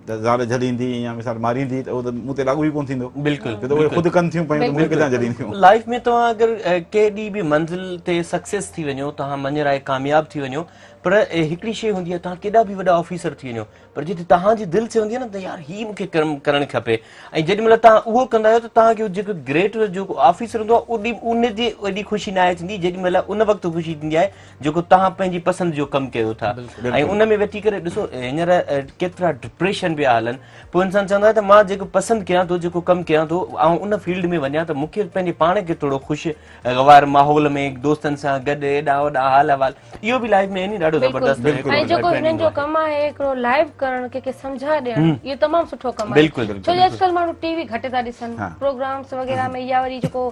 ته زال جهليندي يا مثال ماريندي ته اهو ته مون تي لاڳو ئي ڪونه ٿيندو بلڪل ڇو ته اهي خود ڪن ٿيون پيون ته مون کي ڪٿان جهلينديون. لائف ۾ توهان اگر ڪيڏي به منزل تي سڪسيس ٿي وڃو توهان مڃرائي ڪامياب ٿي وڃو پر هڪڙي شيء هوندي آهي توهان ڪيڏا به وڏا آفيسر ٿي وڃو پر جتي توهان جي دل چوندي آهي نه ته يار هي مون کي ڪم ڪرڻ کپي ۽ جيڏي مهل توهان اهو ڪندا آهيو ته توهان کي جيڪو گريٽ جيڪو آفيسر هوندو آهي اوڏي ان جي ايڏي خوشي ناهي ٿيندي جيڏي مهل ان وقت خوشي ٿيندي آهي جيڪو توهان پنهنجي پسند جو ڪم ڪيو ٿا ۽ ان ۾ ويٺي ڪري ڏسو هينئر ڪيترا ڊپريشن پيا هلن پوء انسان چوندو آهي ته مان جيڪو پسند ڪيان ٿو جيڪو ڪم ڪيان ٿو آئون ان فيلڊ ۾ وڃان ته مون کي پنهنجي پاڻ کي ٿورو خوش غوار ماحول ۾ دوستن سان گڏ هيڏانهن هوڏانهن حال احوال اهو به لائيف ۾ ڏاڍو زبردست بلڪل ۽ جيڪو هنن جو ڪم آهي هڪڙو لائيو ڪرڻ ڪنهن کي سمجها ڏيڻ اهو تمام سٺو ڪم آهي بلڪل ڇو جو اڄڪلهه ماڻهو ٽي وي گهٽ ٿا ڏسن پروگرامس وغيره ۾ يا وري جيڪو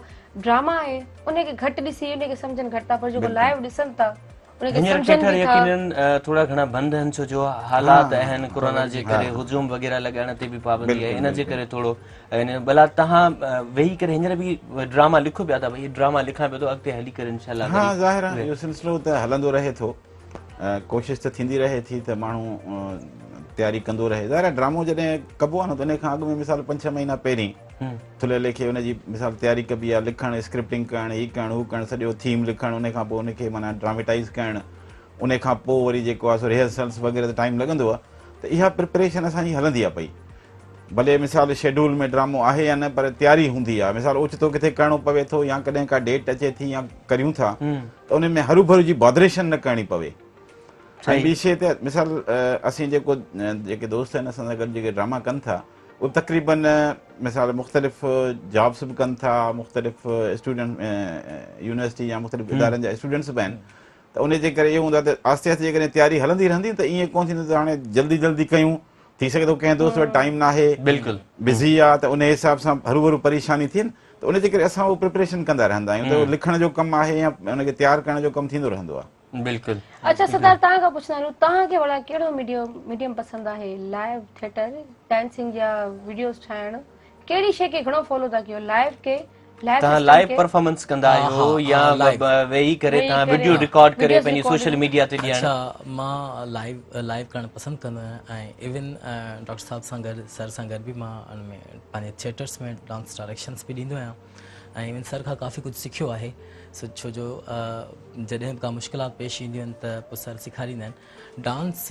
ڊراما آهي ان کي گهٽ ڏسي ان کي سمجهن گهٽ ٿا پر جيڪو لائيو ڏسن ٿا ان کي هينئر سمجهن ٿيٽر به ٿا. يقينن ٿورا گهڻا بند آهن ڇو جو حالات آهن ڪورونا جي ڪري هجوم وغيره لڳائڻ تي به پابندي آهي ان جي ڪري ٿورو ان ڀلا توهان ويهي ڪري هينئر به ڊراما لکو پيا ٿا ڀئي ڊراما لکان پيو ٿو اڳتي هلي ڪري انشاء الله ها ظاهر آهي اهو سلسلو ته هلندو رهي ٿو ڪوشش ته ٿيندي رهي ٿي ته ماڻهو تياري ڪندو رهي ظاهر آهي ڊرامو جڏهن ڪبو آهي نه ته ان کان اڳ ۾ مثال پنج ڇهه مهينا پهرين ٿلهي ليکي ان جي مثال تياري ڪبي آهي لکڻ اسڪرپٽنگ ڪرڻ هي ڪرڻ هو ڪرڻ سڄو ٿيم لکڻ ان کان پوء ان کي معنيٰ ڊراميٽائز ڪرڻ ان کان پوء وري جيڪو آهي سو ريهرسلس وغيره ته ٽائيم لڳندو آهي ته اها پرپريشن اسان جي هلندي آهي پئي ڀلي مثال شيڊول ۾ ڊرامو آهي يا نه پر تياري هوندي آهي مثال اوچتو ڪٿي ڪرڻو پوي ٿو يا ڪڏهن ڪا ڊيٽ اچي ٿي يا ڪريون ٿا ته ان ۾ هروڀرو جي بادريشن نه ڪرڻي پوي ۽ ٻي شيء ته مثال اسين جيڪو جيڪي دوست آهن اسان سان گڏ جيڪي ڊراما ڪن ٿا اهي تقريبن مثال مختلف جابس به ڪن ٿا مختلف اسٽوڊنٽ يونيورسٽي يا مختلف ادارن جا اسٽوڊنٽس به آهن ته ان جي ڪري اهو هوندو آهي ته آهستي آهستي جيڪڏهن تياري هلندي رهندي ته ائين ڪونه ٿيندو ته هاڻي جلدي جلدي ڪيون ٿي سگهي ٿو ڪنهن دوست وٽ ٽائيم ناهي بلڪل بزي آ ته ان حساب سان هروڀرو پريشاني ٿئي ته ان جي ڪري اسان اهو پريپريشن ڪندا رهندا آهيون ته لکڻ جو ڪم آهي يا ان کي تيار ڪرڻ جو ڪم ٿيندو رهندو آهي. بلڪل. اڇا ستار توهان کان پڇندا هلون توهان کي ڀلا ڪهڙو ميڊيم پسند آهي لائيو ٿيٽر ڊانسنگ يا وڊيوز ٺاهڻ ڪهڙي شي کي گهڻو فالو ٿا ڪيو لائيو کي لائيو توهان لائيو پرفارمنس ڪندا آهيو يا ويهي ڪري توهان وڊيو رڪارڊ ڪري پنهنجي سوشل ميڊيا تي ڏيڻ. اڇا مان لائيو لائيو ڪرڻ پسند ڪندو آهيان ۽ ايون ڊاڪٽر صاحب سان گڏ سر سان گڏ به مان ان ۾ پنهنجي ٿيٽرس ۾ ڊانس ڊائريڪشنس به ڏيندو آهيان ۽ ايون سر کان ڪافي ڪجهه سکيو آهي سو ڇو جو جڏهن به ڪا مشڪلات پيش اينديون آهن ته پوء سر سيکاريندا آهن. ڊانس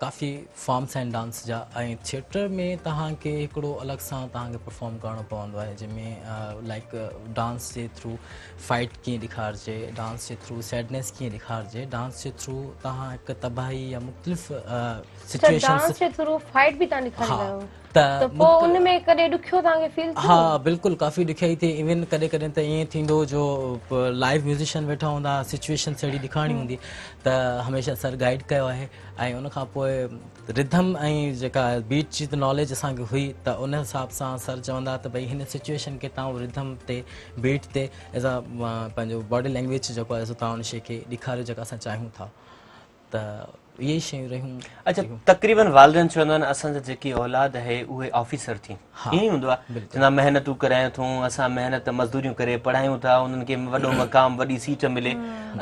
ڪافي فارمس آهن ڊانس جا ۽ ٿيٽر ۾ توهان کي هڪڙو الڳ سان توهان کي پرفارم ڪرڻو پوندو آهي جنهن ۾ لائڪ ڊانس جي ٿرو فائٽ ڪيئن ڏيکارجي ڊانس جي ٿرو سيڊنيس ڪيئن ڏيکارجي ڊانس جي ٿرو توهان هڪ تباهي يا مختلف سچويشنس ڊانس جي ٿرو فائٽ به توهان ڏيکاريندا آهيو ته پوء ان ۾ ڪڏهن ڏکيو توهان کي فيل ٿيو؟ ها بلڪل ڪافي ڏکيائي ٿي ايون ڪڏهن ڪڏهن ته ائين ٿيندو جو لائيو ميوزيشن ويٺا هوندا سچويشن اهڙي ڏيکارڻي هوندي ته هميشه سر گائيڊ ڪيو آهي ۽ ان کان پوء رڌم ۽ جيڪا بيٽ جي ته ناليج اسان کي هئي ته ان حساب سان سر چوندا ته ڀئي هن سچويشن کي توهان رڌم تي بيٽ تي ايز ا پنهنجو باڊي لينگويج جيڪو آهي سو توهان ان شي کي ڏيکاريو جيڪا اسان چاهيون ٿا ته اهي ئي شيون رهيون. اڇا تقريبن والدين چوندا آهن اسان جا جيڪي اولاد آهي اهي آفيسر ٿين ائين ئي هوندو آهي چوندا محنتون ڪرايون اٿون اسان محنت مزدوريون ڪري پڙهايون ٿا انهن کي وڏو مقام وڏي سيٽ ملي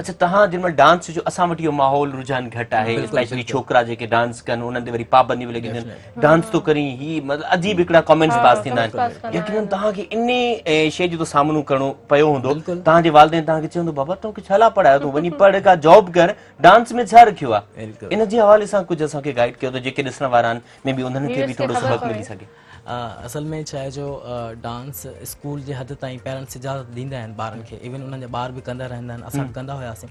اڇا توهان جنهن مهل ڊانس جو اسان وٽ اهو ماحول رجحان گهٽ آهي اسپيشلي ڇوڪرا جيڪي ڊانس ڪن انهن تي وري پابندي به لڳي وينديون آهن ڊانس ٿو ڪرين هي مطلب عجيب هڪڙا ڪمينٽس پاس ٿيندا آهن يقينن توهان کي انهي شيء جو ته سامنو ڪرڻو پيو هوندو توهان جي والدين توهان کي چيو هوندو بابا توکي ڇا لاء پڙهايو تون وڃي پڙهه ڪا جاب ڪر ڊانس ۾ ڇا رکيو آ ان جي حوالي سان ڪجهه اسان کي گائيڊ ڪيو ته جيڪي ڏسڻ وارا آهن مي بي انهن کي به ٿورو سبق ملي سگهي. اصل ۾ ڇا آهي جو ڊانس اسڪول جي حد تائين پيرنٽس اجازت ڏيندا آهن ٻارن کي ايون انهن جا ٻار به ڪندا رهندا آهن اسان به ڪندا هياسين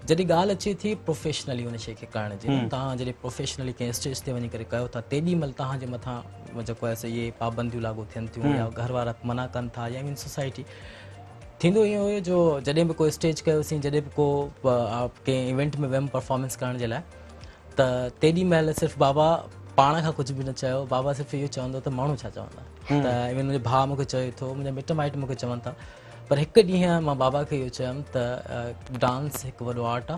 جڏهن ڳالهه اچي ٿي پروفيشنلي ان شي کي ڪرڻ جي توهان جڏهن پروفيشنلي ڪنهن اسٽيج تي وڃي ڪري ڪيو ٿا تيڏي مهل توهان جي مٿان جيڪو آهي سو اهي پابنديون لاڳو ٿين ٿيون يا گهر وارا منع ڪن ٿا يا ايون سوسائٽي ٿيندو ائين هيو جو جڏهن به ڪو اسٽيج ڪيوسين جڏهن به ڪو ڪنهن ايونٽ ۾ ويم پرفارمنس ڪرڻ جي لاء ته تيڏي مهل صرف بابا پاڻ کان ڪجهه به نه چيو بابا صرف اهو چوندو ته ماڻهو ڇا چوندا ته ايون منهنجو ڀاء مونکي چوي ٿو منهنجا مٽ مائٽ مونکي چون ٿا پر هڪ ڏينهن مان بابا کي اهو چيم ته ڊانس هڪ وڏو آرٽ آ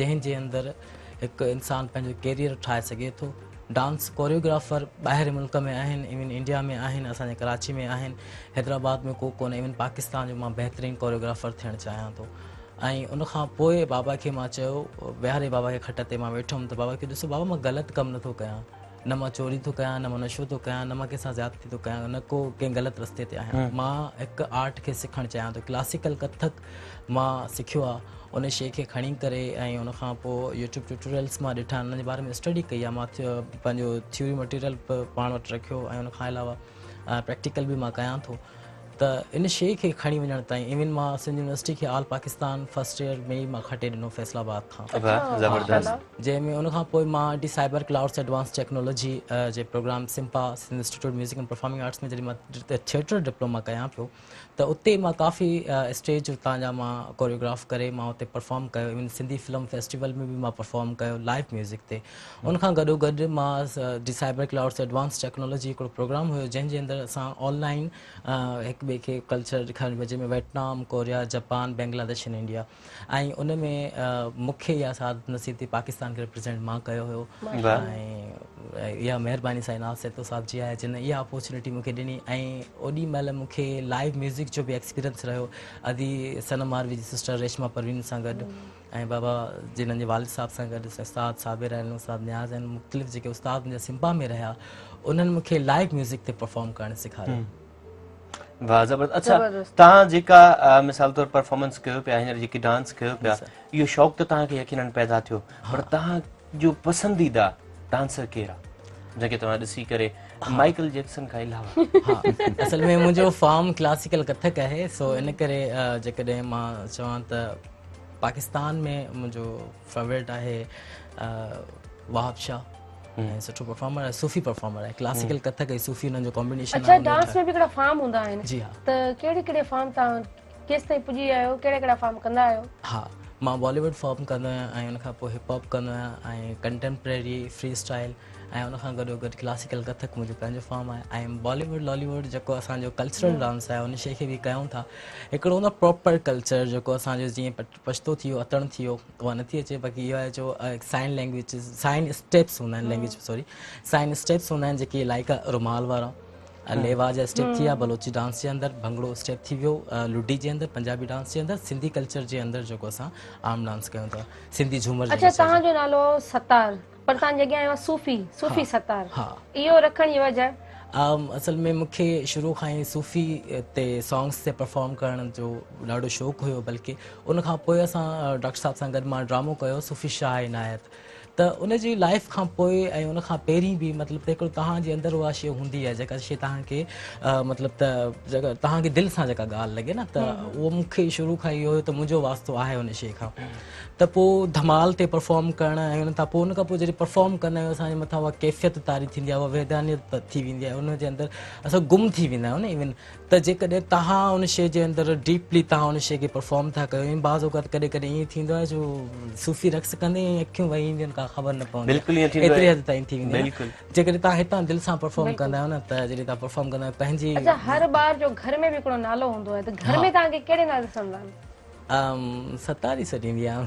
جنهن جي اندر هڪ انسان پنهنجو ڪيريئر ٺاهي سگهي ٿو ڊانس ڪوريوگرافر ٻاهر ملڪ ۾ آهن ايون انڊيا ۾ آهن اسان جي ڪراچي ۾ آهن حيدرآباد ۾ ڪو ڪونهي ايون پاڪستان جو مان بهترين ڪوريوگرافر ٿيڻ چاهيان ٿو ۽ ان کان پوء بابا کي مان چيو ويهاري بابا کي کٽ تي مان ويٺم ته بابا کي ڏسو بابا مان غلط ڪم نٿو ڪيان نه مان چوري ٿو ڪيان نه مان نشو ٿو ڪيان نه مان ڪنهن سان زيادتي ٿو ڪيان نه ڪو ڪنهن غلط رستي تي آهيان مان هڪ آرٽ کي سکڻ چاهيان ٿو ڪلاسيڪل ڪٿڪ مان سکيو آهي ان شيء کي کڻي ڪري ۽ ان کان پوء يوٽيوب ٽيوٽوريلس مان ڏٺا انهن جي باري ۾ اسٽڊي ڪئي آهي مان پنهنجو ٿيوري مٽيريل به پاڻ وٽ رکيو ۽ ان کان علاوه پريڪٽيڪل به مان ڪيان ٿو ته ان شيء کي کڻي وڃڻ تائين ايون مان سنڌ يونيورسٽي کي آل پاڪستان فرسٽ ايئر ۾ ئي مان کٽي ڏنو فيصل آباد کان جنهن ۾ ان کان پوء مان D cyber clouds advance technology جي programme SIMPA Sindh institute music and performing arts ۾ جڏهن مان ٿيٽر ڊپلوما ڪيان پيو ته اتي مان ڪافي اسٽيج اتان جا مان ڪوريوگراف ڪري مان اتي پرفارم ڪيو ايون سنڌي فلم فيسٽيول ۾ به مان پرفارم ڪيو لائيو ميوزڪ تي ان کان گڏو گڏ مان D cyber clouds advance technology هڪڙو پروگرام هيو جنهن جي اندر اسان آن لائن هڪ هڪ ٻئي کي ڪلچر ڏيکارڻ جنهن ۾ Vietnam, Korea, Japan, Bangladesh ۽ India ۽ ان ۾ مون کي اها سعادت نصيب ٿي پاڪستان کي ريپريزينٽ مان ڪيو هيو ۽ اها مهرباني سائين ناز سهتو صاحب جي آهي جن اها اپورچونيٽي مون کي ڏني ۽ اوڏي مهل مون کي لائيو ميوزڪ جو به ايڪسپيرينس رهيو ادي صنم ماروي جي سسٽر ريشما پروين سان گڏ ۽ بابا جنھن جي والد صاحب سان گڏ استاد صابر آهن استاد نياز آهن مختلف جيڪي استاد منهنجا سمپا ۾ رهيا انهن مون کي لائيو ميوزڪ تي پرفارم ڪرڻ سيکاريو. واھ زبردست اڇا توهان جيڪا مثال طور پرفارمنس ڪيو پيا هينئر جيڪي ڊانس ڪيو پيا اهو شوق ته توهان کي يقينن پيدا ٿيو پر توهان جو پسنديده ڊانسر ڪير آ جنهن کي توهان ڏسي ڪري مائيڪل جيڪسن کان علاوه ها اصل ۾ منهنجو فارم ڪلاسيڪل ڪٿڪ آهي سو ان ڪري جيڪڏهن مان چوان ته پاڪستان ۾ منهنجو فيورٽ آهي وهاب شاهه ۽ سٺو پرفارمر آهي صوفي پرفارمر آهي ڪلاسيڪل ڪٿڪ ۽ صوفي انهن جو ڪامبينيشن اڇا ڊانس ۾ به هڪڙا فارم هوندا آهن جي ها ته ڪهڙي ڪهڙي فارم تان ڪيس تائين پڄي ويا آهيو ڪهڙا ڪهڙا فارم ڪندا آهيو ها مان بالي ووڊ فارم ڪندو آهيان ۽ ان کان پوء هپ هاپ ڪندو آهيان ۽ ڪنٽيمپريري فري اسٽائل ۽ ان کان گڏو گڏ ڪلاسيڪل ڪٿڪ منهنجو پنهنجو فارم آهي ۽ بالي ووڊ لالي ووڊ جيڪو اسان جو ڪلچرل ڊانس آهي ان شي کي به ڪيون ٿا هڪڙو هوندو آهي پراپر ڪلچر جيڪو اسان جو جيئن پشتو ٿي ويو اتڻ ٿي ويو اها نٿي اچي باقي اهو آهي جو سائن لينگويج سائن اسٽيپس هوندا آهن لينگويج سوري سائن اسٽيپس هوندا آهن جيڪي لائڪ رومال وارا ليوا جا اسٽيپ ٿي ويا بلوچي ڊانس جي اندر ڀنگڙو اسٽيپ ٿي ويو لڊي جي اندر پنجابي ڊانس جي اندر سنڌي ڪلچر جي اندر جيڪو اسان عام ڊانس ڪيون ٿا سنڌي جھومر اچھا توهان جو نالو ستار پر توهان جي اڳيان آيو آهي صوفي صوفي ستار اهو رکڻ جي وجه؟ اصل ۾ مون کي شروع کان ئي صوفي تي سانگس تي پرفارم ڪرڻ جو ڏاڍو شوق هيو بلڪه ان کان پوء اسان ڊاڪٽر صاحب سان گڏ مان ڊرامو ڪيو صوفي شاهه عنايت ته ان جي لائف کان پوء ۽ ان کان پهرين به مطلب ته هڪڙو توهان جي اندر اها شيء هوندي آهي جيڪا شيء توهان کي مطلب ته جيڪا توهان کي دل سان جيڪا ڳالهه لڳي نه ته اهو مون کي شروع کان اهو هيو ته منهنجو واسطو آهي ان شيء کان ته پوء ڌمال تي پرفارم ڪرڻ ۽ ان تان پوء ان کان پوء جڏهن پرفارم ڪندا آهيون اسان جي مٿان اها ڪيفيت طاري ٿيندي آهي اها وحدانيت ٿي ويندي آهي ان جي اندر اسان گم ٿي ويندا آهيون نه ايون ته جيڪڏهن توهان ان شيء جي اندر ڊيپلي توهان ان شيء کي پرفارم ٿا ڪيو ۽ بعض اوقات ڪڏهن ڪڏهن ائين ٿيندو آهي جو صوفي رقص ڪندي ۽ اکيون وهي اينديون آهن ڪا خبر نه پوندي بلڪل ائين ٿيندو ايتري حد تائين ٿي ويندي آهي جيڪڏهن توهان هتان دل سان پرفارم ڪندا آهيو نه ته جڏهن توهان پرفارم ڪندا آهيو پنهنجي اچا هر ٻار جو گهر ۾ به هڪڙو نالو هوندو آهي ته گهر ۾ توهان کي ڪهڙي نالي سان سڏيندا آهن؟ ستار ئي سڏيندي آهيان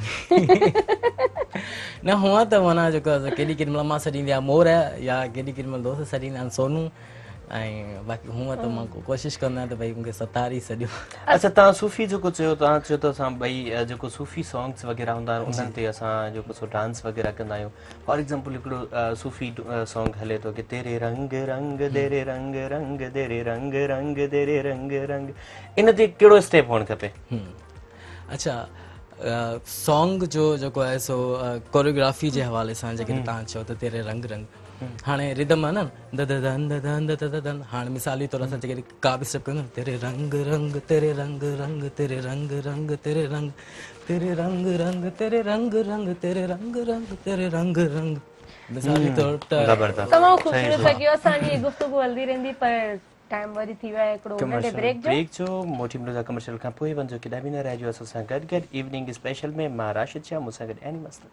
نه هونئن ته معنيٰ جيڪو آهي ڪيڏي ڪيڏي مهل امان سڏيندي آهي مور يا ڪيڏي ڪيڏي مهل دوست سڏيندا آهن سونو ۽ باقي هونئن ته مان ڪوشش ڪندو آهيان ته ڀئي مونکي ستار ئي سڏيو. اڇا توهان صوفي جيڪو چيو توهان چيو ته اسان ٻئي جيڪو صوفي سانگس وغيره هوندا آهن انهن تي اسان جيڪو سو ڊانس وغيره ڪندا آهيون فار ايگزامپل هڪڙو صوفي سانگ هلي ٿو ڪي تيري رنگ رنگ ديري رنگ رنگ ديري رنگ رنگ ديري رنگ رنگ ان تي ڪهڙو اسٽيپ هئڻ کپي؟ اڇا سانگ جو جيڪو آهي سو ڪوريوگرافي جي حوالي سان جيڪڏهن توهان چئو ته تيري رنگ رنگ هاڻي ردم آهي نه د د دن د دن د د دن هاڻي مثال جي طور اسان جيڪڏهن ڪا به اسٽيپ ڪيون تيري رنگ رنگ تيري رنگ رنگ تيري رنگ رنگ تيري رنگ تيري رنگ رنگ تيري رنگ رنگ تيري رنگ رنگ تيري رنگ رنگ مثال جي طور ته تمام خوبصورت لڳيو اسان جي گفتگو هلندي رهندي پر ٽائيم وري ٿي ويو آهي هڪڙو ننڍي بريڪ جو. بريڪ جو موٽي ملون ٿا ڪمرشل کان پوء وڃجو ڪيڏانهن به نه رهجو اسان سان گڏ گڏ ايوننگ اسپيشل ۾ مان راشد شاهه مون سان گڏ عيني مست.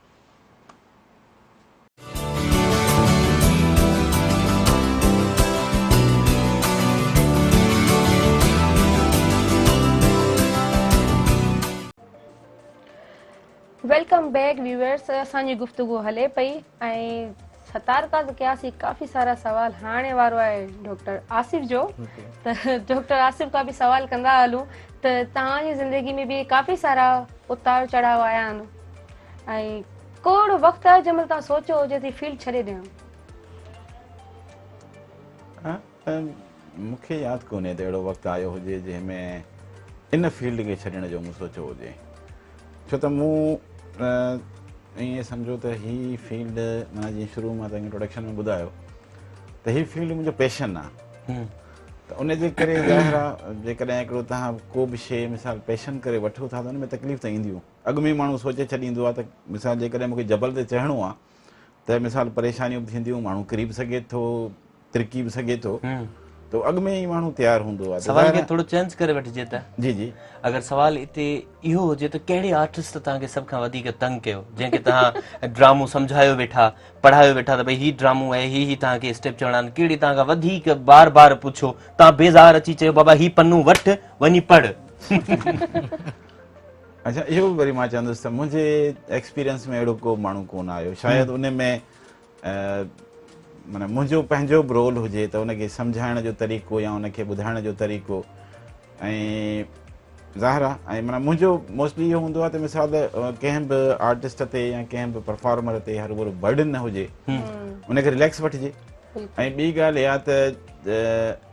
Welcome back viewers اسان جي گفتگو هلي پئي ۽ ستار کان ته ڪياسين ڪافي سارا سوال هاڻي وارو آهي ڊاڪٽر آصف جو ته ڊاڪٽر آصف کان به سوال ڪندا هلون ته توهان جي زندگي ۾ به ڪافي سارا اتار چڙهاء آيا آهن ۽ ڪو اهڙو وقت آهي جنهن مهل توهان سوچيو هجي ته فيلڊ ڇڏي ڏيان؟ مون کي ياد ڪونهي ته اهڙو وقت آيو هجي جنهن ۾ ان فيلڊ کي ڇڏڻ جو مون سوچيو هجي ڇو ته مون ائين سمجهو ته هي فيلڊ معنيٰ جيئن شروع مان توهان انٽروڊڪشن ۾ ٻڌايو ته هي فيلڊ منهنجو پيشن آهي ته ان جي ڪري ظاهر آهي جيڪڏهن هڪڙو توهان ڪو به شيء مثال پيشن ڪري وٺو ٿا ته ان ۾ تڪليف ته اينديون اڳ ۾ ئي ماڻهو سوچي ڇڏيندو آهي ته مثال جيڪڏهن مون کي جبل تي چڙهڻو آهي ته مثال پريشانيون به ٿينديون، ماڻهو ڪري به سگهي ٿو، ترڪي به سگهي ٿو. ته اڳ ۾ ئي ماڻهو تيار هوندو آهي. سوال کي ٿورو چينج ڪري وٺجي ته. جي جي. اگر سوال اتي اهو هجي ته ڪهڙي آرٽسٽ توهان کي سڀ کان وڌيڪ تنگ ڪيو جنهن کي توهان ڊرامو سمجهايو ويٺا پڙهايو ويٺا ته ڀئي هي ڊرامو آهي هي هي توهان کي اسٽيپ چوڻا آهن ڪهڙي توهان کان وڌيڪ بار بار پڇيو توهان بيزار اچي چيو بابا هي پنو وٺ وڃي پڙهه. اڇا اهو به وري مان چوندس ته منهنجي ايڪسپيرينس ۾ اهڙو ڪو ماڻهو ڪونه آيو شايد ان ۾ معنيٰ منهنجو پنهنجو به رول هجي ته ان کي سمجهائڻ جو طريقو يا ان کي ٻڌائڻ جو طريقو ۽ ظاهر آهي ۽ معنيٰ منهنجو موسٽلي اهو هوندو آهي ته مثال ڪنهن به آرٽسٽ تي يا ڪنهن به پرفارمر تي هر ڀرو برڊن نه هجي ان کي رليڪس وٺجي ۽ ٻي ڳالهه اها ته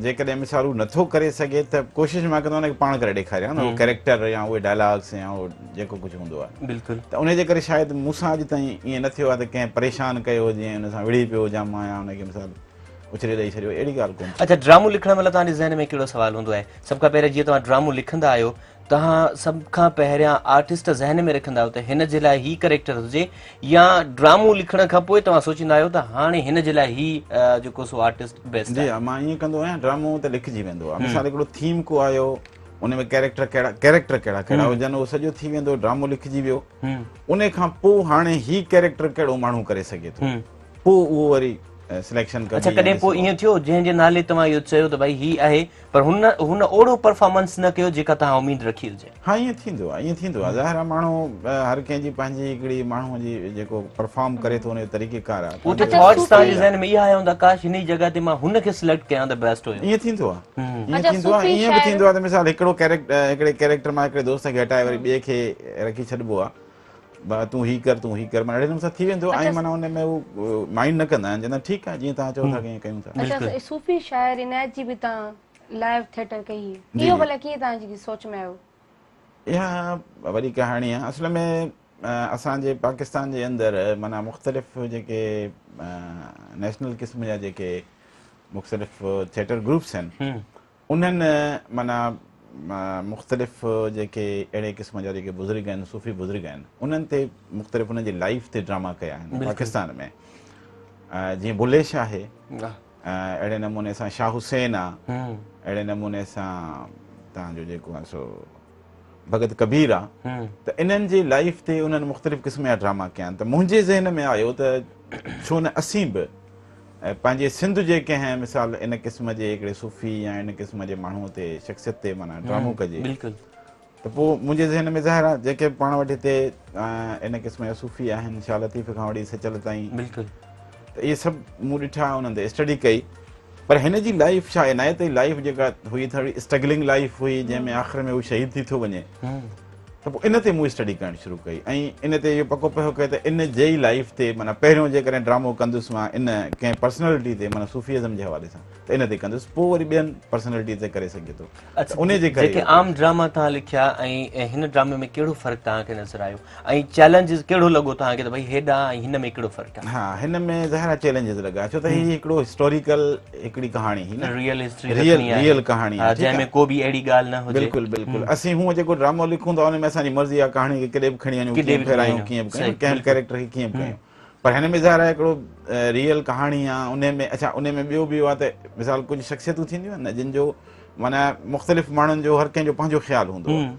جيڪڏهن مثال هو نٿو ڪري سگهي ته ڪوشش مان ڪندو آهيان ان کي پاڻ ڪري ڏيکاريان اهو ڪيريڪٽر يا اهي ڊائلاگس يا اهو جيڪو ڪجهه هوندو آهي بلڪل ته ان جي ڪري شايد مون سان اڄ تائين ائين نه ٿيو آهي ته ڪنهن پريشان ڪيو هجي ۽ ان سان وڙهي پيو هجان مان يا ان کي مثال اڇلي ڏئي ڇڏيو اهڙي ڳالهه ڪونه. اڇا ڊرامو لکڻ مهل توهان جي ذهن ۾ ڪهڙو سوال هوندو آهي سڀ کان پهريان جيئن توهان ڊرامو لکندا آهيو توهان سڀ کان پهريان آرٽسٽ ذهن ۾ رکندا آهيو ته هن جي لاء هي ڪريڪٽر هجي يا ڊرامو لکڻ کان پوء توهان سوچيندا آهيو ته هاڻي هن جي لاء هي جيڪو سو آرٽسٽ بيسٽ جي ها مان ائين ڪندو آهيان ڊرامو ته لکجي ويندو آهي مثال هڪڙو ٿيم ڪو آيو ان ۾ ڪيريڪٽر ڪهڙا ڪيريڪٽر ڪهڙا ڪهڙا هجن اهو سڄو ٿي ويندو ڊرامو لکجي ويو ان کان پوء هاڻي هي ڪيريڪٽر ڪهڙو ماڻهو ڪري سگهي ٿو پوء اهو وري سليڪشن ڪبي. اڇا ڪڏهن پوء ائين ٿيو جنهن جي نالي توهان اهو چيو ته ڀائي هي آهي پر هن هن اوڙو پرفارمنس نه ڪيو جيڪا توهان اميد رکي هجي. ها ائين ٿيندو آهي ائين ٿيندو آهي ظاهر آهي ماڻهو هر ڪنهن جي پنهنجي هڪڙي ماڻهو جي جيڪو پرفارم ڪري ٿو ان جو طريقي ڪار آهي. اتي ٿاٽس توهان جي ذهن ۾ اها آيا هوندا ڪاش هن جي جڳهه تي مان هن کي سليڪٽ ڪيان ته بيسٽ هيو. ائين ٿيندو آهي ائين ٿيندو آهي ائين به ٿيندو آهي ته مثال هڪڙو ڪيريڪٽر هڪڙي ڪيريڪٽر مان هڪڙي دوست کي هٽائي وري ٻئي کي رکي ڇڏبو آهي. با تون هي ڪر تون هي ڪر معنيٰ اهڙي نموني سان ٿي ويندو ۽ معنيٰ ان ۾ هو مائنڊ نه ڪندا آهن چوندا ٺيڪ آهي جيئن توهان چئو ٿا ائين ڪيون ٿا. اڇا صوفي شاعر عنايت جي به توهان لائيو ٿيٽر ڪئي هئي اهو ڀلا ڪيئن توهان جي سوچ ۾ آيو؟ اها وڏي ڪهاڻي آهي اصل ۾ اسان جي پاڪستان جي اندر معنيٰ مختلف جيڪي نيشنل قسم جا جيڪي مختلف ٿيٽر گروپس آهن انهن معنيٰ مختلف جيڪي اهڙي قسم جا جيڪي بزرگ آهن صوفي بزرگ آهن انهن تي مختلف انهن جي لائيف تي ڊراما ڪيا آهن پاڪستان ۾ جيئن بلي شاهه آهي اهڙي نموني سان شاهه حسين آ اهڙي نموني سان تان جو جيڪو آهي سو ڀڳت ڪبير آ ته انهن جي لائيف تي انهن مختلف قسم جا ڊراما ڪيا آهن ته منهنجي ذهن ۾ آيو ته ڇو نه اسين به ۽ پنهنجي سنڌ جي ڪنهن مثال ان قسم جي هڪڙي صوفي يا ان قسم جي ماڻهوء تي شخصيت تي معنيٰ ڊرامو ڪجي بلڪل ته پوء منهنجي ذهن ۾ ظاهر آهي جيڪي پاڻ وٽ هتي ان قسم جا صوفي آهن شاهه لطيف کان وٺي سچل تائين بلڪل ته اهي سڀ مون ڏٺا انهن تي اسٽڊي ڪئي پر هن جي لائيف شاهه عنايت جي لائيف جيڪا هئي ٿوري اسٽرگلنگ لائيف هئي جنهن ۾ آخر ۾ هو شهيد ٿي ٿو وڃي ته پوء ان تي مون اسٽڊي ڪرڻ شروع ڪئي ۽ ان تي اهو پڪو پهه ڪيو ته ان جي ئي لائيف تي معنيٰ پهريون جيڪڏهن ڊرامو ڪندس مان ان ڪنهن پرسنالٽي تي معنيٰ صوفي ازم جي حوالي سان ته ان تي ڪندس پوء وري ٻين پرسنالٽي تي ڪري سگهجي ٿو ته ان جي ڪري جيڪي عام ڊراما توهان لکيا ۽ هن ڊرامي ۾ ڪهڙو فرق توهان کي نظر آيو ۽ چئلينجز ڪهڙو لڳو توهان کي ته ڀئي هيڏانهن ۽ هن ۾ ڪهڙو فرق آهي؟ ها هن ۾ ظاهر آهي چئلينجز لڳا ڇو ته هي هڪڙو هسٽوريڪل هڪڙي ڪهاڻي هئي نه ريئل هسٽري ريئل ريئل ڪهاڻي آهي جنهن ۾ ڪو به اهڙي ڳالهه نه هجي بلڪل بلڪل اسين هونء جيڪو ڊرامو لکون ٿا ان ۾ اسان جي مرضي آهي ڪهاڻي کي ڪيڏي به کڻي وڃون ڪيئن به ڦيرايون ڪيئن به ڪيون ڪنهن به ڪيريڪٽر کي ڪيئن به ڪيون پر هن ۾ ظاهر آهي هڪڙو ريئل ڪهاڻي آهي ان ۾ اڇا ان ۾ ٻيو به اهو آهي ته مثال ڪجهه شخصيتون ٿينديون آهن نه جن جو معنيٰ مختلف ماڻهن جو هر ڪنهن جو پنهنجو خيال هوندو آهي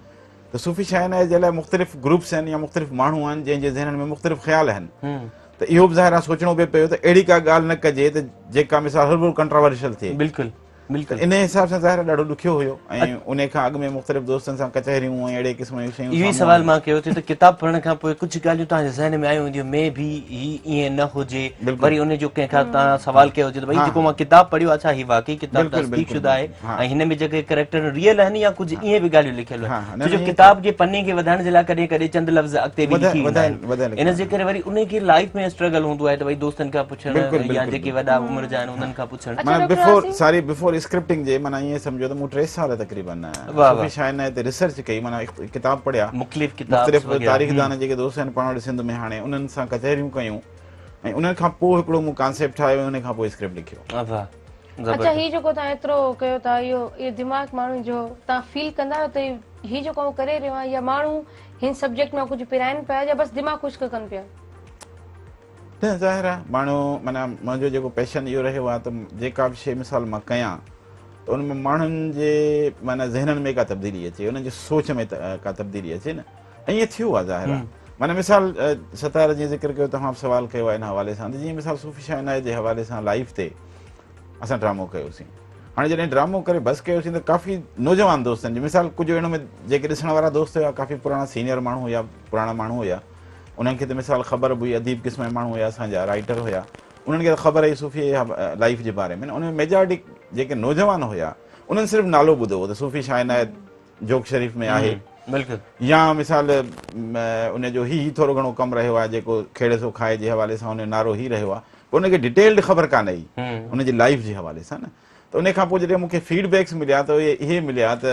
ته صوفي شاهه جي لاء مختلف گروپس آهن يا مختلف ماڻهو آهن جنهن جي ذهنن ۾ مختلف خيال آهن ته اهو به ظاهر آهي سوچڻو پئي پيو ته اهڙي ڪا ڳالهه نه ڪجي ته جيڪا مثال هربر ڪنٽراورشل ٿئي. بلڪل بلڪل. ته انهي حساب سان ظاهر آهي ڏاڍو ڏکيو هيو ۽ انهي کان اڳ ۾ مختلف دوستن سان ڪچهريون ۽ اهڙي قسم جون شيون اهو ئي سوال مان ڪيو ٿي ته ڪتاب پڙهڻ کان پوء ڪجهه ڳالهيون توهان جي ذهن ۾ آيون هونديون مي بي هي ائين نه هجي وري انهي جو ڪنهن کان توهان سوال ڪيو هجي ته ڀئي جيڪو مان ڪتاب پڙهيو آهي ڇا هي واقعي ڪتاب تصديق شده آهي ۽ هن ۾ جيڪي ڪريڪٽر ريئل آهن يا ڪجهه ائين به ڳالهيون لکيل آهن ڇو جو ڪتاب جي پني کي وڌائڻ جي لاء ڪڏهن ڪڏهن چند لفظ اڳتي به لکي ويندا آهن ان جي ڪري وري انهي کي لائيف ۾ اسٽرگل هوندو آهي ته ڀئي دوستن کان پڇڻ يا جيڪي وڏا عمر جا آهن انهن کان پڇڻ. معنيٰ بفور ساري بفور اسڪرپٽنگ جي معنيٰ ائين سمجهو ته مون 3 سال تقريبن صوفي شاهه عنايت تي ريسرچ ڪئي معنيٰ ڪتاب پڙهيا مختلف ڪتاب مختلف تاريخدان جيڪي دوست آهن پاڻ وٽ سنڌ ۾ هاڻي انهن سان ڪچهريون ڪيون ۽ انهن کان پوء هڪڙو مون ڪانسيپٽ ٺاهيو ۽ ان کان پوء اسڪرپٽ لکيو. واهه اچا هي جيڪو توهان ايترو ڪيو ٿا اهو اهو دماغ ماڻهن جو توهان فيل ڪندا آهيو ته هي جيڪو آئون ڪري رهيو آهيان يا ماڻهو هن سبجيڪٽ مان ڪجهه پرائن پيا يا بس دماغ خشڪ ڪن پيا؟ نه ظاهر آهي ماڻهو معنيٰ منهنجو جيڪو پيشن اهو رهيو آهي ته جيڪا به شيء مثال مان ڪيان ته ان ۾ ماڻهن جي معنيٰ ذهنن ۾ ڪا تبديلي اچي انهن جي سوچ ۾ ڪا تبديلي اچي نه ائين ٿيو آهي ظاهر آهي معنيٰ مثال ستار جيئن ذڪر ڪيو توهان به سوال ڪيو آهي ان حوالي سان ته جيئن مثال صوفي شاهه عنايت جي حوالي سان لائيف تي اسان ڊرامو ڪيوسين هاڻي جڏهن ڊرامو ڪري بس ڪيوسين ته ڪافي نوجوان دوستن جي مثال ڪجهه ان ۾ جيڪي ڏسڻ وارا دوست هيا ڪافي پراڻا سينيئر ماڻهو هيا پراڻا ماڻهو هيا انهن کي ته مثال خبر به هئي اديب قسم جا ماڻهو هيا اسان جا رائيٽر هيا انهن کي ته خبر هئي صوفي لائيف جي باري ۾ ان ۾ ميجارٽي جيڪي نوجوان هيا انهن صرف نالو ٻڌو هو ته صوفي شاهه عنايت جوڪ شريف ۾ آهي بلڪل يا مثال ان جو هي ٿورو گهڻو ڪم رهيو آهي جيڪو کيڙي سو کائي جي حوالي سان ان جو نعرو هي رهيو آهي پر ان کي ڊيٽيلڊ خبر ڪانه هئي ان جي لائيف جي حوالي سان نه ته ان کان پوء جڏهن مون کي فيڊ بيڪس مليا ته اهي اهي مليا ته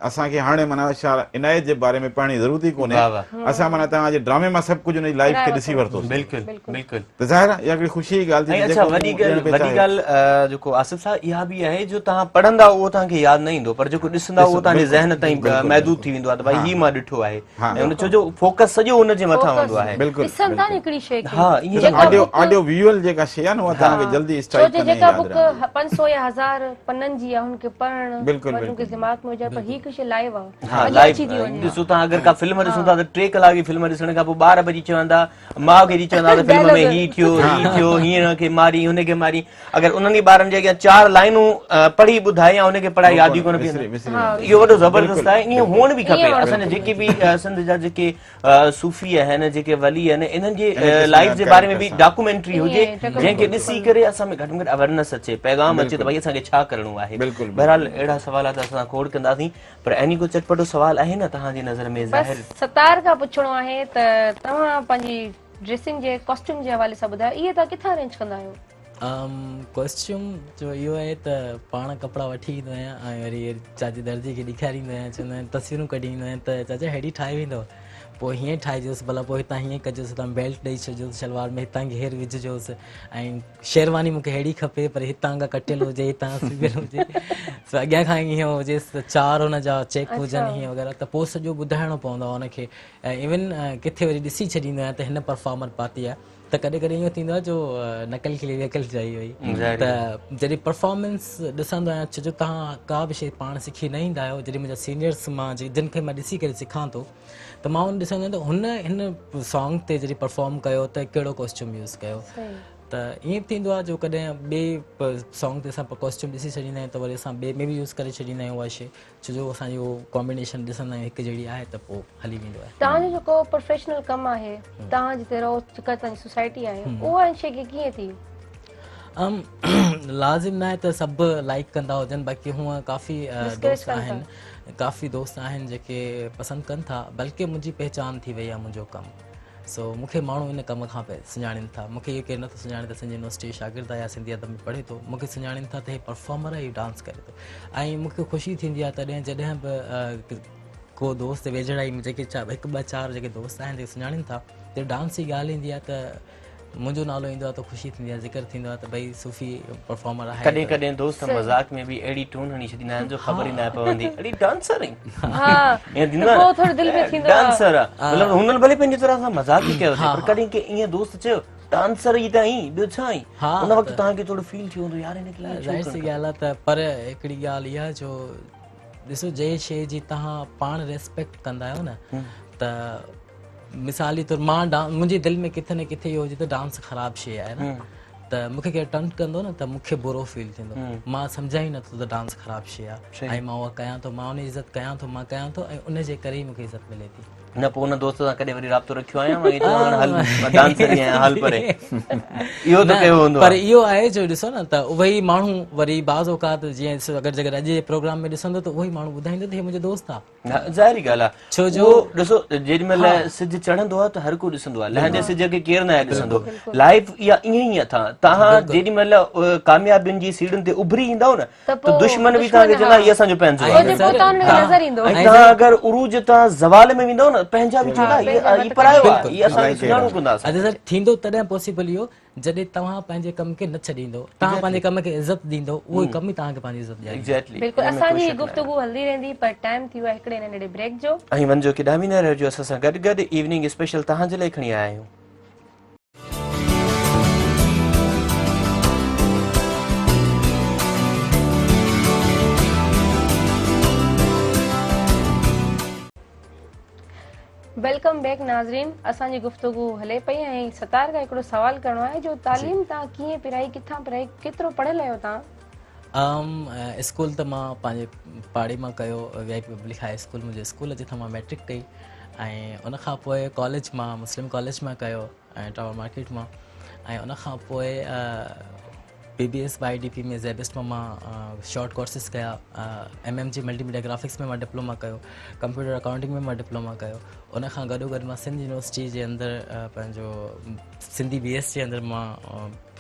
اسان کي هاڻي معنيٰ شاهه عنايت جي باري ۾ پڙهڻ جي ضرورت ئي ڪونهي اسان معنيٰ توهان جي ڊرامي مان سڀ ڪجهه ان جي لائيف کي ڏسي ورتوسين. بلڪل بلڪل. ته ظاهر آهي اها هڪڙي خوشي جي ڳالهه ٿي ۽ اڇا وڏي ڳالهه وڏي ڳالهه جيڪو آصف صاحب اها به آهي جو توهان پڙهندا اهو توهان کي ياد نه ايندو پر جيڪو ڏسندا اهو توهان جي ذهن تائين محدود ٿي ويندو آهي ته ڀائي هي مان ڏٺو آهي ۽ ان ڇو جو فوڪس سڄو ان جي مٿان هوندو آهي. بلڪل ڏسن ٿا نه هڪڙي شيء کي ها ائين آڊيو آڊيو ويزوئل جيڪا شيء آهي نه اها توهان کي جلدي اسٽرائيڪ ڇو جو جيڪا بڪ 500 يا 1000 پنن جي آهي ان کي پڙهڻ بلڪل وري ان کي دماغ ۾ هجڻ پر هي هڪ شيء لائيو آهي ها لائيو ڏسو توهان اگر ڪا فلم ڏسو ٿا ته 3 ڪلاڪ جي فلم ڏسڻ کان پوء ٻار به اچي چوندا ماء کي اچي چوندا ته فلم ۾ هي ٿيو هي ٿيو هيئن هن کي ماري هن کي ماري اگر انهن ئي ٻارن جي اڳيان چار لائنون پڙهي ٻڌائي يا ان کي پڙهائي ياد ئي ڪونه پوندو. اهو وڏو زبردست آهي ائين هئڻ به کپي اسان جا جيڪي به سنڌ جا جيڪي صوفي آهن جيڪي ولي آهن انهن جي لائيف جي باري ۾ به ڊاڪومينٽري هجي جنهن کي ڏسي ڪري اسان ۾ گهٽ ۾ گهٽ اويرنس اچي پيغام اچي ته ڀائي اسان کي ڇا ڪرڻو آهي بهرحال اهڙا سوالات اسان کوڙ ڪنداسين پر عيني ڪو چٽپٽو سوال آهي نه توهان جي نظر ۾ ظاهر. بس ستار کان پڇڻو آهي ته توهان پنهنجي ڊريسنگ جي ڪاسٽيوم جي حوالي سان ٻڌايو اهي توهان ڪٿان ارينج ڪندا آهيو؟ ڪاسٽيوم جو اهو آهي ته پاڻ ڪپڙا وٺي ايندو آهيان ۽ وري چاچي درزي کي ڏيکاريندو آهيان چوندو آهيان تصويرون ڪڍي ايندو آهيان ته چاچا ههڙي ٺاهي ويندو پوء هيئن ٺاهجوس ڀلا پوء هتان هيئن ڪجوس هتان بيلٽ ڏئي ڇڏجوس شلوار ۾ هتان گهير وجهجوس ۽ شيرواني مون کي ههڙي کپي پر هتان کان ڪٽيل هجي هتان سبيل هجي سو اڳيان کان ائين هجي ته چار هن جا چيڪ هجن هيئن وغيره ته پوء سڄو ٻڌائڻو پوندو آهي ان کي ۽ ايون ڪٿي وري ڏسي ڇڏيندو آهيان ته هن پرفارمر پاتي آهي ته ڪڏهن ڪڏهن ائين ٿيندو آهي جو نقل کي لي عقل چئي وئي ته جڏهن پرفارمنس ڏسندو آهيان ڇو جو توهان ڪا به شيء پاڻ سکي نه ايندا آهيو جڏهن منهنجا سينيئرس مان جن کي مان ڏسي ڪري سکان ٿو ته مان ان ڏسندو آهيان ته هن هن سانگ تي جڏهن پرفارم ڪيو ته ڪهڙو ڪاسٽيوم يوز ڪيو ته ائين به ٿيندو آهي جو ڪڏهن ٻئي سانگ تي اسان ڪاسٽيوم ڏسي ڇڏيندا آهيون ته وري اسان ٻئي ۾ به يوز ڪري ڇڏيندا آهيون اها شيء ڇو جو اسان جو ڪامبينيشن ڏسندا آهيون هڪ جهڙي آهي ته پوء هلي ويندو آهي. توهان جو جيڪو پروفيشنل ڪم آهي توهان جتي رهو جيڪا توهان جي سوسائٽي آهي اها ان شيء کي ڪيئن ٿي؟ ام لازم ناهي ته سڀ لائيڪ ڪندا هجن باقي هونء ڪافي دوست آهن ڪافي دوست آهن جيڪي پسند ڪن ٿا بلڪه منهنجي پهچان ٿي وئي آهي منهنجو ڪم سو مون کي ماڻهو ان ڪم کان پئي سڃاڻين ٿا مون کي اهو ڪير نٿو سڃاڻي ته سنڌ يونيورسٽي جو شاگرد آهي يا سنڌي ادب ۾ پڙهي ٿو مون کي سڃاڻين ٿا ته هي پرفارمر آهي هي ڊانس ڪري ٿو ۽ مون کي خوشي ٿيندي آهي تڏهن جڏهن به ڪو دوست ويجهڙائي ۾ جيڪي هڪ ٻه چار جيڪي دوست آهن جيڪي سڃاڻين ٿا ته ڊانس جي ڳالهه ايندي آهي ته منهنجو نالو ايندو آهي ته خوشي ٿيندي آهي ذڪر ٿيندو آهي ته ڀئي صوفي پرفارمر آهي. ڪڏهن ڪڏهن دوست مذاق ۾ به اهڙي ٽون هڻي ڇڏيندا آهن جو خبر ئي ناهي پوندي اڙي ڊانسر آهين ائين ٿيندو آهي پوء ٿورو دل ۾ ٿيندو آهي ڊانسر آهي مطلب هنن ڀلي پنهنجي طرح سان مذاق ئي ڪيو هجي پر ڪڏهن ڪي ائين دوست چيو ڊانسر ئي ته آهين ٻيو ڇا آهين ان وقت توهان کي ٿورو فيل ٿيو هوندو يار هن کي ائين ڇو ظاهر سي ڳالهه آهي ته پر هڪڙي ڳالهه اها جو ڏسو جنهن شيء جي توهان پاڻ ريسپيڪٽ ڪندا آهيو نه ته مثال جي طور مان منهنجي دل ۾ ڪٿي نه ڪٿي اهو هجي ته ڊانس خراب شيء آهي نه ته مون کي ڪير ٽنٽ ڪندو نه ته مون کي برو فيل ٿيندو مان سمجهان ئي نٿو ته ڊانس خراب شيء آهي ۽ مان اها ڪيان ٿو مان ان جي عزت ڪيان ٿو مان ڪيان ٿو ۽ ان جي ڪري ئي مون کي عزت ملي ٿي. نه پوء ان دوست سان ڪڏهن وري رابطو رکيو آهي يا ائين چوندو هل مان ڊانسر ئي آهيان هل پري اهو ته ڪيو هوندو پر اهو آهي جو ڏسو نه ته اهي ئي ماڻهو وري بعض اوقات جيئن اگر جيڪر اڄ جي پروگرام ۾ ڏسندو ته اهو ئي ماڻهو ٻڌائيندو ته هي منهنجو دوست آهي. نه ظاهري ڳالهه آهي ڇو جو اهو ڏسو جيڏي مهل سج چڙهندو آهي ته هر ڪو ڏسندو آهي لهندي سج کي ڪير ناهي ڏسندو لائف اها ائين ئي اٿا تهان جيڏي مهل ڪاميابين جي سيڙهين تي اڀري ايندؤ نه ته دشمن به توهان کي چوندا هي اسان جو پنهنجو آهي ۽ توهان اگر عروج تان زوال ۾ ويندؤ نه پنهنجا به چوندا هي پرايو آهي هي اسان کي سڃاڻون ڪونه ٿا اچا سر ٿيندو تڏهن پاسيبل اهو جڏهن توهان پنهنجي ڪم کي نه ڇڏيندو توهان پنهنجي ڪم کي عزت ڏيندو اهو ئي ڪم ئي توهان کي پنهنجي عزت ڏياريندو. بلڪل اسان جي هي گفتگو هلندي رهندي پر ٽائيم ٿي ويو آهي هڪڙي ننڍڙي بريڪ جو. ۽ وڃجو ڪيڏانهن به نه رهجو اسان سان گڏ گڏ ايوننگ اسپيشل توهان جي لاء کڻي آيا آهيون. Welcome back ناظرين اسان جي گفتگو هلي پئي ۽ ستار کان هڪڙو سوال ڪرڻو آهي جو تعليم توهان ڪيئن پرائي ڪٿان پرائي ڪيترو پڙهيل آهيو توهان؟ اسڪول ته مان پنهنجي پاڙي مان ڪيو V I P public high school منهنجو اسڪول جتان مان ميٽرڪ ڪئي ۽ ان کان پوء ڪاليج مان مسلم ڪاليج مان ڪيو ۽ ٽاور مارڪيٽ مان ۽ ان کان پوء P B S Y D P ۾ SZABIST مان مان شارٽ ڪورسز ڪيا M M G multimedia graphics ۾ مان ڊپلوما ڪيو ڪمپيوٽر اڪائونٽنگ ۾ مان ڊپلوما ڪيو ان کان گڏو گڏ مان سنڌ يونيورسٽي جي اندر پنهنجو سنڌي بي ايس جي اندر مان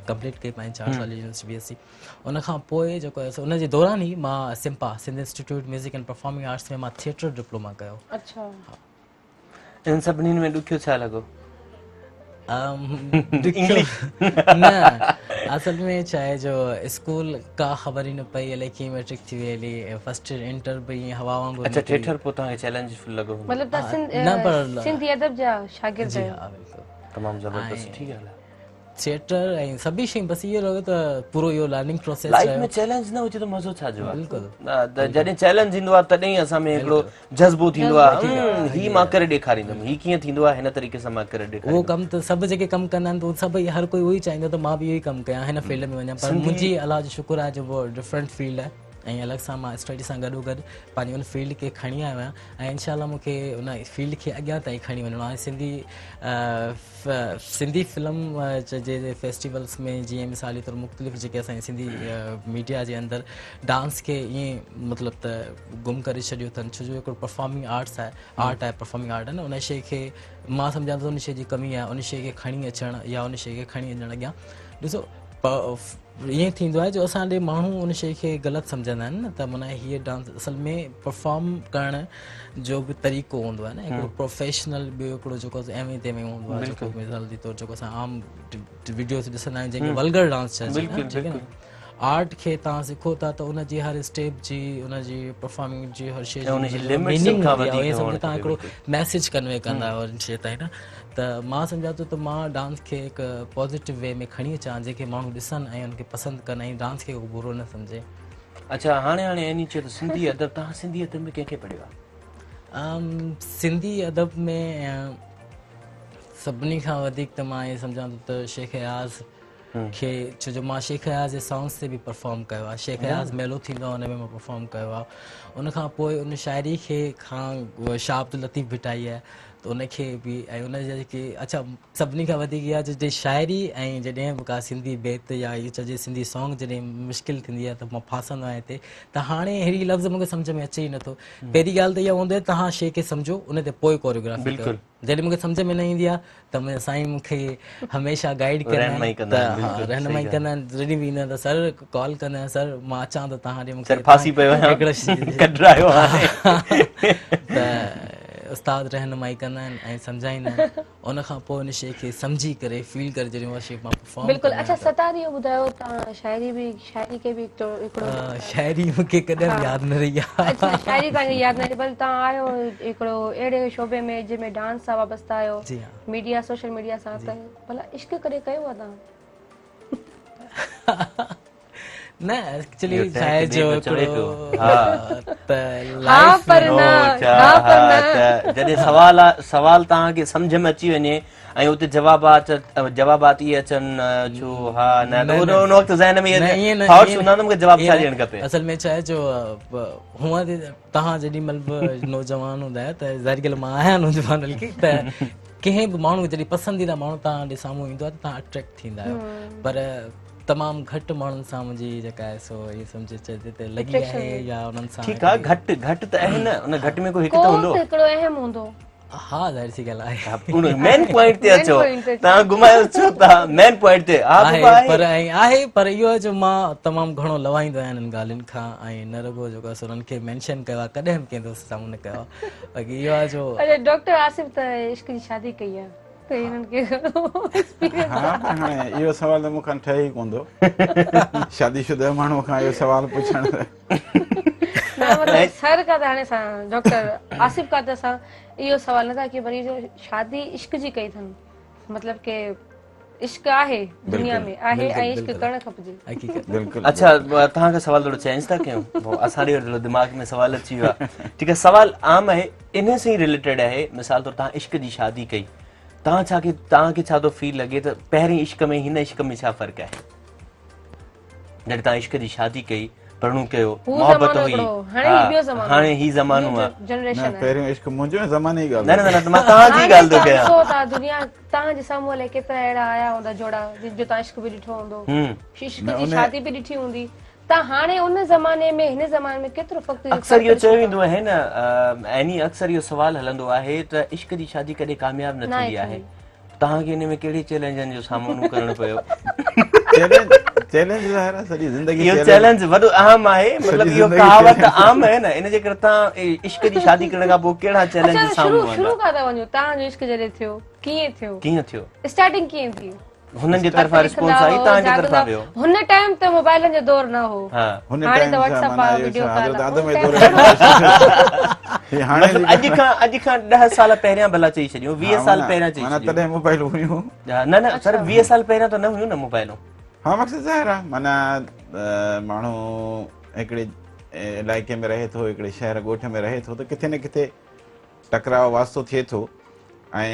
ڪمپليٽ ڪئي پنهنجي 4 سال جي يونيورسٽي بي ايس سي ان کان پوء جيڪو آهي ان جي دوران ئي مان SMPA Sindh institute music and performing arts ۾ مان ٿيٽر ڊپلوما ڪيو. اڇا. انهن سڀني ۾ ڏکيو ڇا لڳو؟ ڏکيو نه اصل ۾ ڇا آهي جو اسڪول ڪا خبر ئي نه پئي الائي ڪيئن ميٽرڪ ٿي وئي هلي فرسٽ انٽر به ائين هوا وانگر اڇا ٺيٺر پوء توهان کي چئلينج فل لڳو هوندو. مطلب توهان سنڌي ادب جا شاگرد آهيو. جي ها بلڪل. تمام زبردست سٺي ڳالهه آهي. ٿيٽر ۽ سڀئي شيون بس اهو لڳو ته پورو اهو لرننگ پروسيس لائف ۾ چئلينج نه هجي ته مزو ڇا جو آهي بلڪل جڏهن چئلينج ايندو آهي تڏهن ئي اسان ۾ هڪڙو جذبو ٿيندو آهي هي مان ڪري ڏيکاريندم هي ڪيئن ٿيندو آهي هن طريقي سان مان ڪري ڏيکاريندم اهو ڪم ته سڀ جيڪي ڪم ڪندا آهن ته سڀ هر ڪوئي اهو ئي چاهيندو ته مان به اهو ئي ڪم ڪيان هن فيلڊ ۾ وڃان پر منهنجي الله جو شڪر آهي جو اهو ڊفرنٽ فيلڊ آهي ۽ الڳ سان مان اسٽڊي سان گڏو گڏ پنهنجي ان فيلڊ کي کڻي آيو آهيان ۽ انشاء الله مون کي ان فيلڊ کي اڳيان تائين کڻي وڃڻو آهي سنڌي سنڌي فلم جي فيسٽيولس ۾ جيئن مثالي طور مختلف جيڪي اسان جي سنڌي ميڊيا جي اندر ڊانس کي ائين مطلب ته گم ڪري ڇڏيو اٿن ڇو جو هڪڙو پرفارمنگ آرٽس آهي آرٽ آهي پرفارمنگ آرٽ آهي نه ان شي کي مان سمجهان ٿو ان شي جي ڪمي آهي ان شي کي کڻي اچڻ يا ان شي کي کڻي اچڻ اڳيان ڏسو ائين ٿيندو آهي جو اسان ڏي ماڻهو ان شيء کي غلط سمجهندا آهن نه ته معنيٰ هيء ڊانس اصل ۾ پرفارم ڪرڻ جو به طريقو هوندو آهي نه هڪڙو پروفيشنل ٻيو هڪڙو جيڪو ايوين تيوين هوندو آهي جيڪو مثال جي طور جيڪو اسان عام وڊيوز ڏسندا آهيون جنهن کي ولگر ڊانس چئجي نه ٺيڪ آهي آرٽ کي توهان سکو ٿا ته ان جي هر اسٽيپ جي ان جي پرفارمنگ جي هر شيء جي ميننگ هوندي آهي سمجهو توهان هڪڙو ميسيج ڪنوي ڪندا آهيو ان شيء تائين نه ته مان سمجهان ٿو ته مان ڊانس کي هڪ پازيٽو وي ۾ کڻي اچان جنهن کي ماڻهو ڏسن ۽ ان کي پسند ڪن ۽ ڊانس کي ڪو برو نه سمجهي. اڇا هاڻي هاڻي عيني چيو ته سنڌي ادب توهان سنڌي ادب ۾ ڪنهن کي پڙهيو آهي؟ سنڌي ادب ۾ سڀني کان وڌيڪ ته مان ائين سمجهان ٿو ته شيخ اياز کي ڇو جو مان شيخ اياز جي سانگس تي به پرفارم ڪيو آهي شيخ اياز ميلو ٿيندو آهي ان ۾ مان پرفارم ڪيو آهي ان کان پوء ان شاعري کي کان شاهه عبداللطيف ڀٽائي آهي ته ان کي به ۽ ان جا جيڪي اڇا سڀني کان وڌيڪ اها جو شاعري ۽ جڏهن به ڪا سنڌي بيت يا اهو چئجي سنڌي سانگ جڏهن مشڪل ٿيندي آهي ته مان ڦاسندو آهيان هتي ته هاڻي ههڙي لفظ مونکي سمجهه ۾ اچي ئي نٿو پهرين ڳالهه ته اها هوندي آهي توهان شيء کي سمجهو ان تي پوء ڪوريوگرافي ڪيو جڏهن مونکي سمجهه ۾ نه ايندي آهي ته منهنجا سائين مونکي هميشه گائيڊ ڪندا آهن ته ها رهنمائي ڪندا آهن جڏهن به ايندا آهن ته سر ڪال ڪندا آهن سر مان اچان ٿو توهان ڏي مونکي سر ڦاسي پيو آهيان ڪڍرايو هاڻي ته استاد رهنمائي ڪندا آهن ۽ سمجهائيندا آهن ان کان پوء ان شيء کي سمجهي ڪري فيل ڪري جڏهن اها شيء مان پرفارم بلڪل اڇا ستار اهو ٻڌايو توهان شاعري به شاعري کي به هڪڙو شاعري مونکي ڪڏهن به ياد نه رهي آهي اڇا شاعري توهان کي ياد نه رهي پر توهان آهيو هڪڙو اهڙي شعبي ۾ جنهن ۾ ڊانس سان وابسته آهيو جي ها ميڊيا سوشل ميڊيا سان ته ڀلا عشق ڪڏهن ڪيو آهي توهان؟ نه ايڪچولي ڇا آهي جو هڪڙو ته ها پر نه ها پر نه جڏهن سوال سوال توهان کي سمجهه ۾ اچي وڃي ۽ اتي جوابات جوابات اهي اچن ڇو ها نه ته ان وقت ذهن ۾ اهي ٿاٽس هوندا ته مون کي جواب ڇا ڏيڻ کپي. اصل ۾ ڇا آهي جو هونئن ته توهان جيڏي مهل به نوجوان هوندا آهيو ته ظاهري ڳالهه مان آهيان نوجوان بلڪه ته ڪنهن به ماڻهو جڏهن پسنديده ماڻهو توهان ڏي سامهون ايندو آهي ته توهان اٽريڪٽ ٿيندا آهيو پر تمام گهٽ ماڻهن سان منهنجي جيڪا آهي سو ائين سمجهي چئجي ته لڳي آهي يا انهن سان ٺيڪ آهي گهٽ گهٽ ته آهي نه ان گهٽ ۾ ڪو هڪ ته هوندو ڪو ته هڪڙو اهم هوندو. ها ظاهر سي ڳالهه آهي مين پوائنٽ تي اچو توهان گهمايو ڇو ٿا مين پوائنٽ تي ها آهي پر ۽ آهي پر اهو آهي جو مان تمام گهڻو لوائيندو آهيان انهن ڳالهين کان ۽ نه رڳو جيڪو آهي سو انهن کي مينشن ڪيو آهي ڪڏهن به ڪنهن دوست سامهون نه ڪيو آهي باقي اهو آهي جو اڇا ڊاڪٽر آصف ته عشق جي شادي ڪئي آهي ته انهن کي گهڻو ايڪسپيرينس ها پر هاڻي اهو سوال ته مون کان ٺهي ئي ڪونه ٿو شادي شده ماڻهو کان اهو سوال پڇڻ نه مطلب سر کا ته هاڻي اسان ڊاڪٽر آصف کا ته اسان اهو سوال نٿا ڪيون پر جو شادي عشق جي ڪئي اٿن مطلب ڪي عشق آهي دنيا ۾ آهي ۽ عشق ڪرڻ کپجي. حقيقت. بلڪل. اڇا توهان کان سوال ٿورو چينج ٿا ڪيون اسان ڏي ٿورو دماغ ۾ سوال اچي ويو آهي ٺيڪ آهي سوال عام آهي انهي سان ئي رليٽيڊ آهي مثال طور توهان عشق جي شادي ڪئي توهان ڇا کي توهان کي ڇا ٿو فيل لڳي ته پهرين عشق ۾ هن عشق ۾ ڇا فرق آهي جڏهن توهان عشق جي شادي ڪئي پرڻو ڪيو محبت هئي هاڻي هي زمانو آهي جنريشن نه پهريون عشق منهنجو ۽ زماني جي ڳالهه نه نه نه مان توهان جي ڳالهه ٿو ڪيان ڏسو ته دنيا توهان جي سامهون الائي ڪيترا اهڙا آيا هوندا جوڙا جن جو توهان عشق به ڏٺو هوندو عشق جي شادي به ڏٺي هوندي ته هاڻي ان زماني ۾ هن زماني ۾ ڪيترو فرق اڪثر اهو چيو ويندو آهي نه عيني اڪثر اهو سوال هلندو آهي ته عشق جي شادي ڪڏهن ڪامياب نه ٿيندي آهي توهان کي ان ۾ ڪهڙي چئلينجن جو سامنو ڪرڻو پيو؟ چئلينج چئلينج ظاهر آهي سڄي زندگي اهو چئلينج وڏو اهم آهي مطلب اهو ڪهاوت عام آهي نه ان جي ڪري توهان عشق جي شادي ڪرڻ کان پوء ڪهڙا چئلينج سامهون آندا؟ شروع کان ٿا وڃو توهان جو عشق جڏهن ٿيو ڪيئن ٿيو؟ ڪيئن ٿيو؟ اسٽارٽنگ ڪيئن ٿي؟ هنن جي طرفان رسپانس آئي توهان جي طرفان ويو هن ٽائيم ته موبائلن جو دور نه هو ها هاڻي ته واٽس اپ آ وڊيو ڪال حضرت آدم جي دور مطلب اڄ کان اڄ کان 10 سال پهريان ڀلا چئي ڇڏيون 20 سال پهريان چئي ڇڏيون تڏهن موبائلون هيون نه نه سر 20 سال پهريان ته نه هيون نه موبائلون ها مقصد ظاهر آ معنيٰ ماڻهو هڪڙي علائقي ۾ رهي ٿو هڪڙي شهر ڳوٺ ۾ رهي ٿو ته ڪٿي نه ڪٿي ٽڪراء واسطو ٿئي ٿو ۽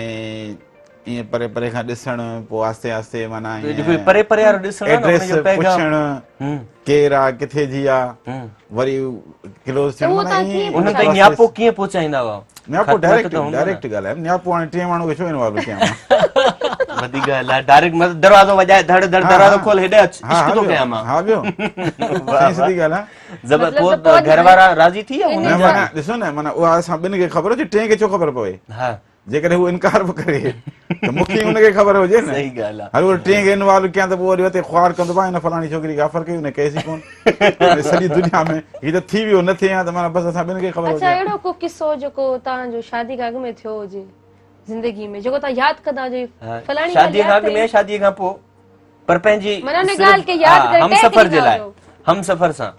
ائين پري پري کان ڏسڻ پوء آهستي آهستي معنيٰ جيڪو پري پري وارو ڏسڻ آهي نه ان جو پيغام پڇڻ ڪير آ ڪٿي جي آ وري ڪلوز ٿيڻ معنيٰ ائين انهن تائين نياپو ڪيئن پهچائيندا هئا؟ نياپو ڊائريڪٽ ڊائريڪٽ ڳالهايم نياپو هاڻي ٽئين ماڻهو کي ڇو انوالو ڪيان مان وڏي ڳالهه آهي ڊائريڪٽ مطلب دروازو وڄائي ڌڙ ڌڙ دروازو کول هيڏي اچ عشق ٿو ڪيان مان ها ٻيو صحيح سڌي ڳالهه آهي زبر پوء گهر وارا راضي ٿي ويا نه معنيٰ ڏسو نه معنيٰ اها اسان ٻن کي خبر هجي ٽئين کي ڇو خبر پوي ها جيڪڏهن هو انڪار به ڪري ته مون کي ان کي خبر هجي نه صحيح ڳالهه آهي هر ٽئين کي انوالو ڪيان ته پوء وري اتي خوار ڪندو ڀاء هن فلاڻي ڇوڪري کي آفر ڪئي ان ڪيس ئي ڪون سڄي دنيا ۾ هي ته ٿي ويو نه ٿئي ها ته معنيٰ بس اسان ٻن کي خبر هجي اڇا اهڙو ڪو قصو جيڪو توهان جو شادي کان اڳ ۾ ٿيو هجي زندگي ۾ جيڪو توهان ياد ڪندا هجو فلاڻي شادي کان اڳ ۾ شادي کان پوء پر پنهنجي معنيٰ ان ڳالهه کي ياد ڪري هم سفر جي لاء هم سفر سان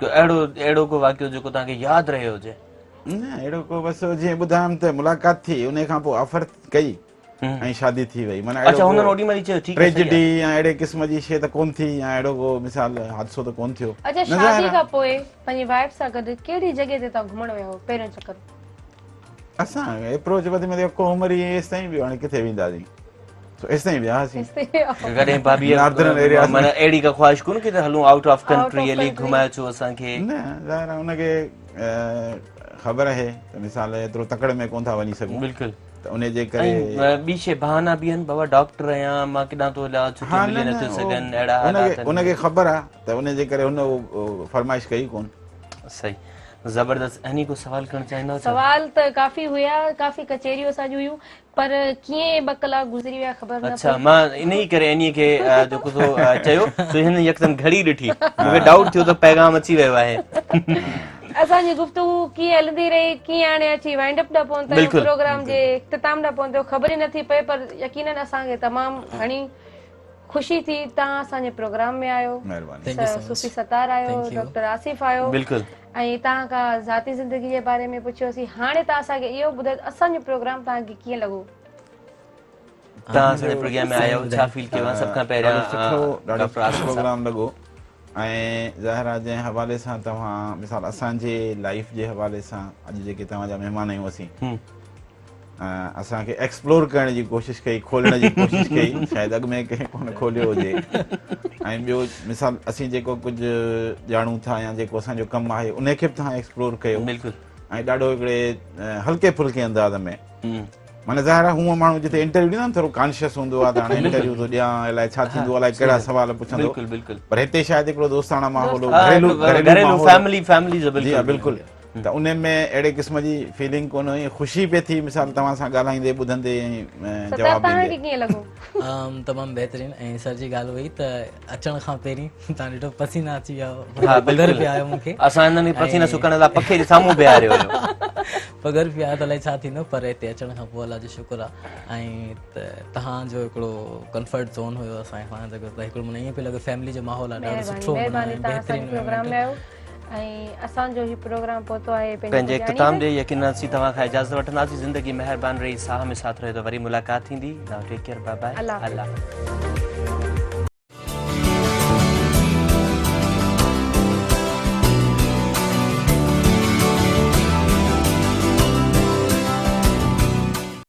ڪو اهڙو اهڙو ڪو واقعو جيڪو توهان کي ياد رهيو هجي؟ نه اهڙو ڪو بس جيئن ٻڌايم ته ملاقات ٿي ان کان پوء آفر ڪئي ۽ شادي ٿي وئي معنيٰ اڇا هنن اوڏي مهل ئي چيو ٺيڪ ٽريجڊي يا اهڙي قسم جي شيء ته ڪون ٿي يا اهڙو ڪو مثال حادثو ته ڪون ٿيو. اڇا شادي کان پوء پنهنجي وائيف سان گڏ ڪهڙي جڳهه تي توهان گهمڻ ويا هئو پهريون چڪر؟ اسان اپروچ وڌ ۾ ڪو عمر ئي ايستائين به هاڻي ڪٿي وينداسين سو ايستائين ويا هئاسين ڪڏهن ڀاڀي معنيٰ اهڙي ڪا خواهش ڪونه ڪئي ته هلون آئوٽ آف ڪنٽري هلي گهمائي اچو اسان کي؟ نه ظاهر آهي ان کي خبر آهي ته مثال ايترو تڪڙ ۾ ڪونه ٿا وڃي سگهون بلڪل ته ان جي ڪري ۽ ٻي شي بهانا به آهن بابا ڊاڪٽر آهيان مان ڪيڏانهن ٿو هلان ڇٽي ملي نه ٿيو سگهن اهڙا حالات آهن ان کي خبر آهي ته ان جي ڪري هن فرمائش ڪئي ڪونه. صحيح زبردست اني ڪو سوال ڪرڻ چاهيندا ڇا؟ سوال ته ڪافي هيا ڪافي ڪچهريون اسان جون هيون پر ڪيئن ٻه ڪلاڪ گذري ويا خبر نه اڇا مان انهي ڪري انهي کي جيڪو سو چيو سو هن يڪدم گهڙي ڏٺي مون کي ڊائوٽ ٿيو ته پيغام اچي ويو آهي. اسان جي گفتگو ڪيئن هلندي رهي ڪيئن هاڻي اچي وائنڊ اپ ڏانهن پهتا آهيون پروگرام جي اختتام ڏانهن پهتا آهيون خبر ئي نٿي پئي پر يقينن اسان کي تمام گهڻي خوشي ٿي توهان اسان جي پروگرام ۾ آيو مهرباني صوفي ستار آيو ڊاڪٽر آصف آيو بلڪل ۽ توهان کان ذاتي زندگي جي باري ۾ پڇيوسين هاڻي توهان اسان کي اهو ٻڌايو ته اسان جو پروگرام توهان کي ڪيئن لڳو؟ توهان اسان جي پروگرام ۾ آيو ڇا فيل ڪيو سڀ کان پهريان سٺو ڏاڍو سٺو پروگرام لڳو ۽ ظاهر آهي جنهن حوالي سان توهان مثال اسان جي لائيف جي حوالي سان اڄ جيڪي توهان جا مهمان آهيون اسين اسان کي ايڪسپلور ڪرڻ جي ڪوشش ڪئي کولڻ جي ڪوشش ڪئي شايد اڳ ۾ ڪنهن ڪونه کوليو هجي ۽ ٻيو مثال اسين جيڪو ڪجهه ڄاڻون ٿا يا جيڪو اسان جو ڪم آهي ان کي به توهان ايڪسپلور ڪيو بلڪل ۽ ڏاڍو هڪڙي هلڪي ڦلڪي انداز ۾ معنيٰ ظاهر آهي هونء ماڻهو جتي انٽرويو ڏيندا آهن ٿورو ڪانشس هوندو آهي ته هاڻي انٽرويو ٿو ڏيان الائي ڇا ٿيندو الائي ڪهڙا سوال پڇندو بلڪل بلڪل پر هتي شايد هڪڙو دوستاڻا ماحول هو گهريلو گهريلو فيملي فيملي جو بلڪل بلڪل ته ان ۾ اهڙي قسم جي فيلنگ ڪونه هئي خوشي پئي ٿي مثال توهان سان ڳالهائيندي ٻڌندي ۽ جواب ڏيندي. کي ڪيئن لڳو؟ تمام بهترين ۽ سر جي ڳالهه هئي ته اچڻ کان پهرين توهان ڏٺو پسينا اچي ويا پگهر پيا آيو مون کي اسان هنن کي پسينا سڪڻ لاء پکي جي سامهون بيهاريو هيو پگهر پيا آيو ته الائي ڇا ٿيندو پر هتي اچڻ کان پوء الله جو شڪر آهي ۽ توهان جو هڪڙو ڪمفرٽ زون هيو اسان کان جيڪو هڪڙو معنيٰ ائين پيو لڳي فيملي جو ماحول آهي ڏاڍو سٺو مهرباني توهان اسان جي پروگرام ۾ آيو. ۽ اسان جو هي پروگرام پهتو آهي پنهنجي اختتام ڏي. يقينن اسين توهان کان اجازت وٺنداسين. زندگي مهربان رهي، ساهه ۾ ساٿ رهيو ته وري ملاقات ٿيندي. Now take care, bye bye, Allah حافظ.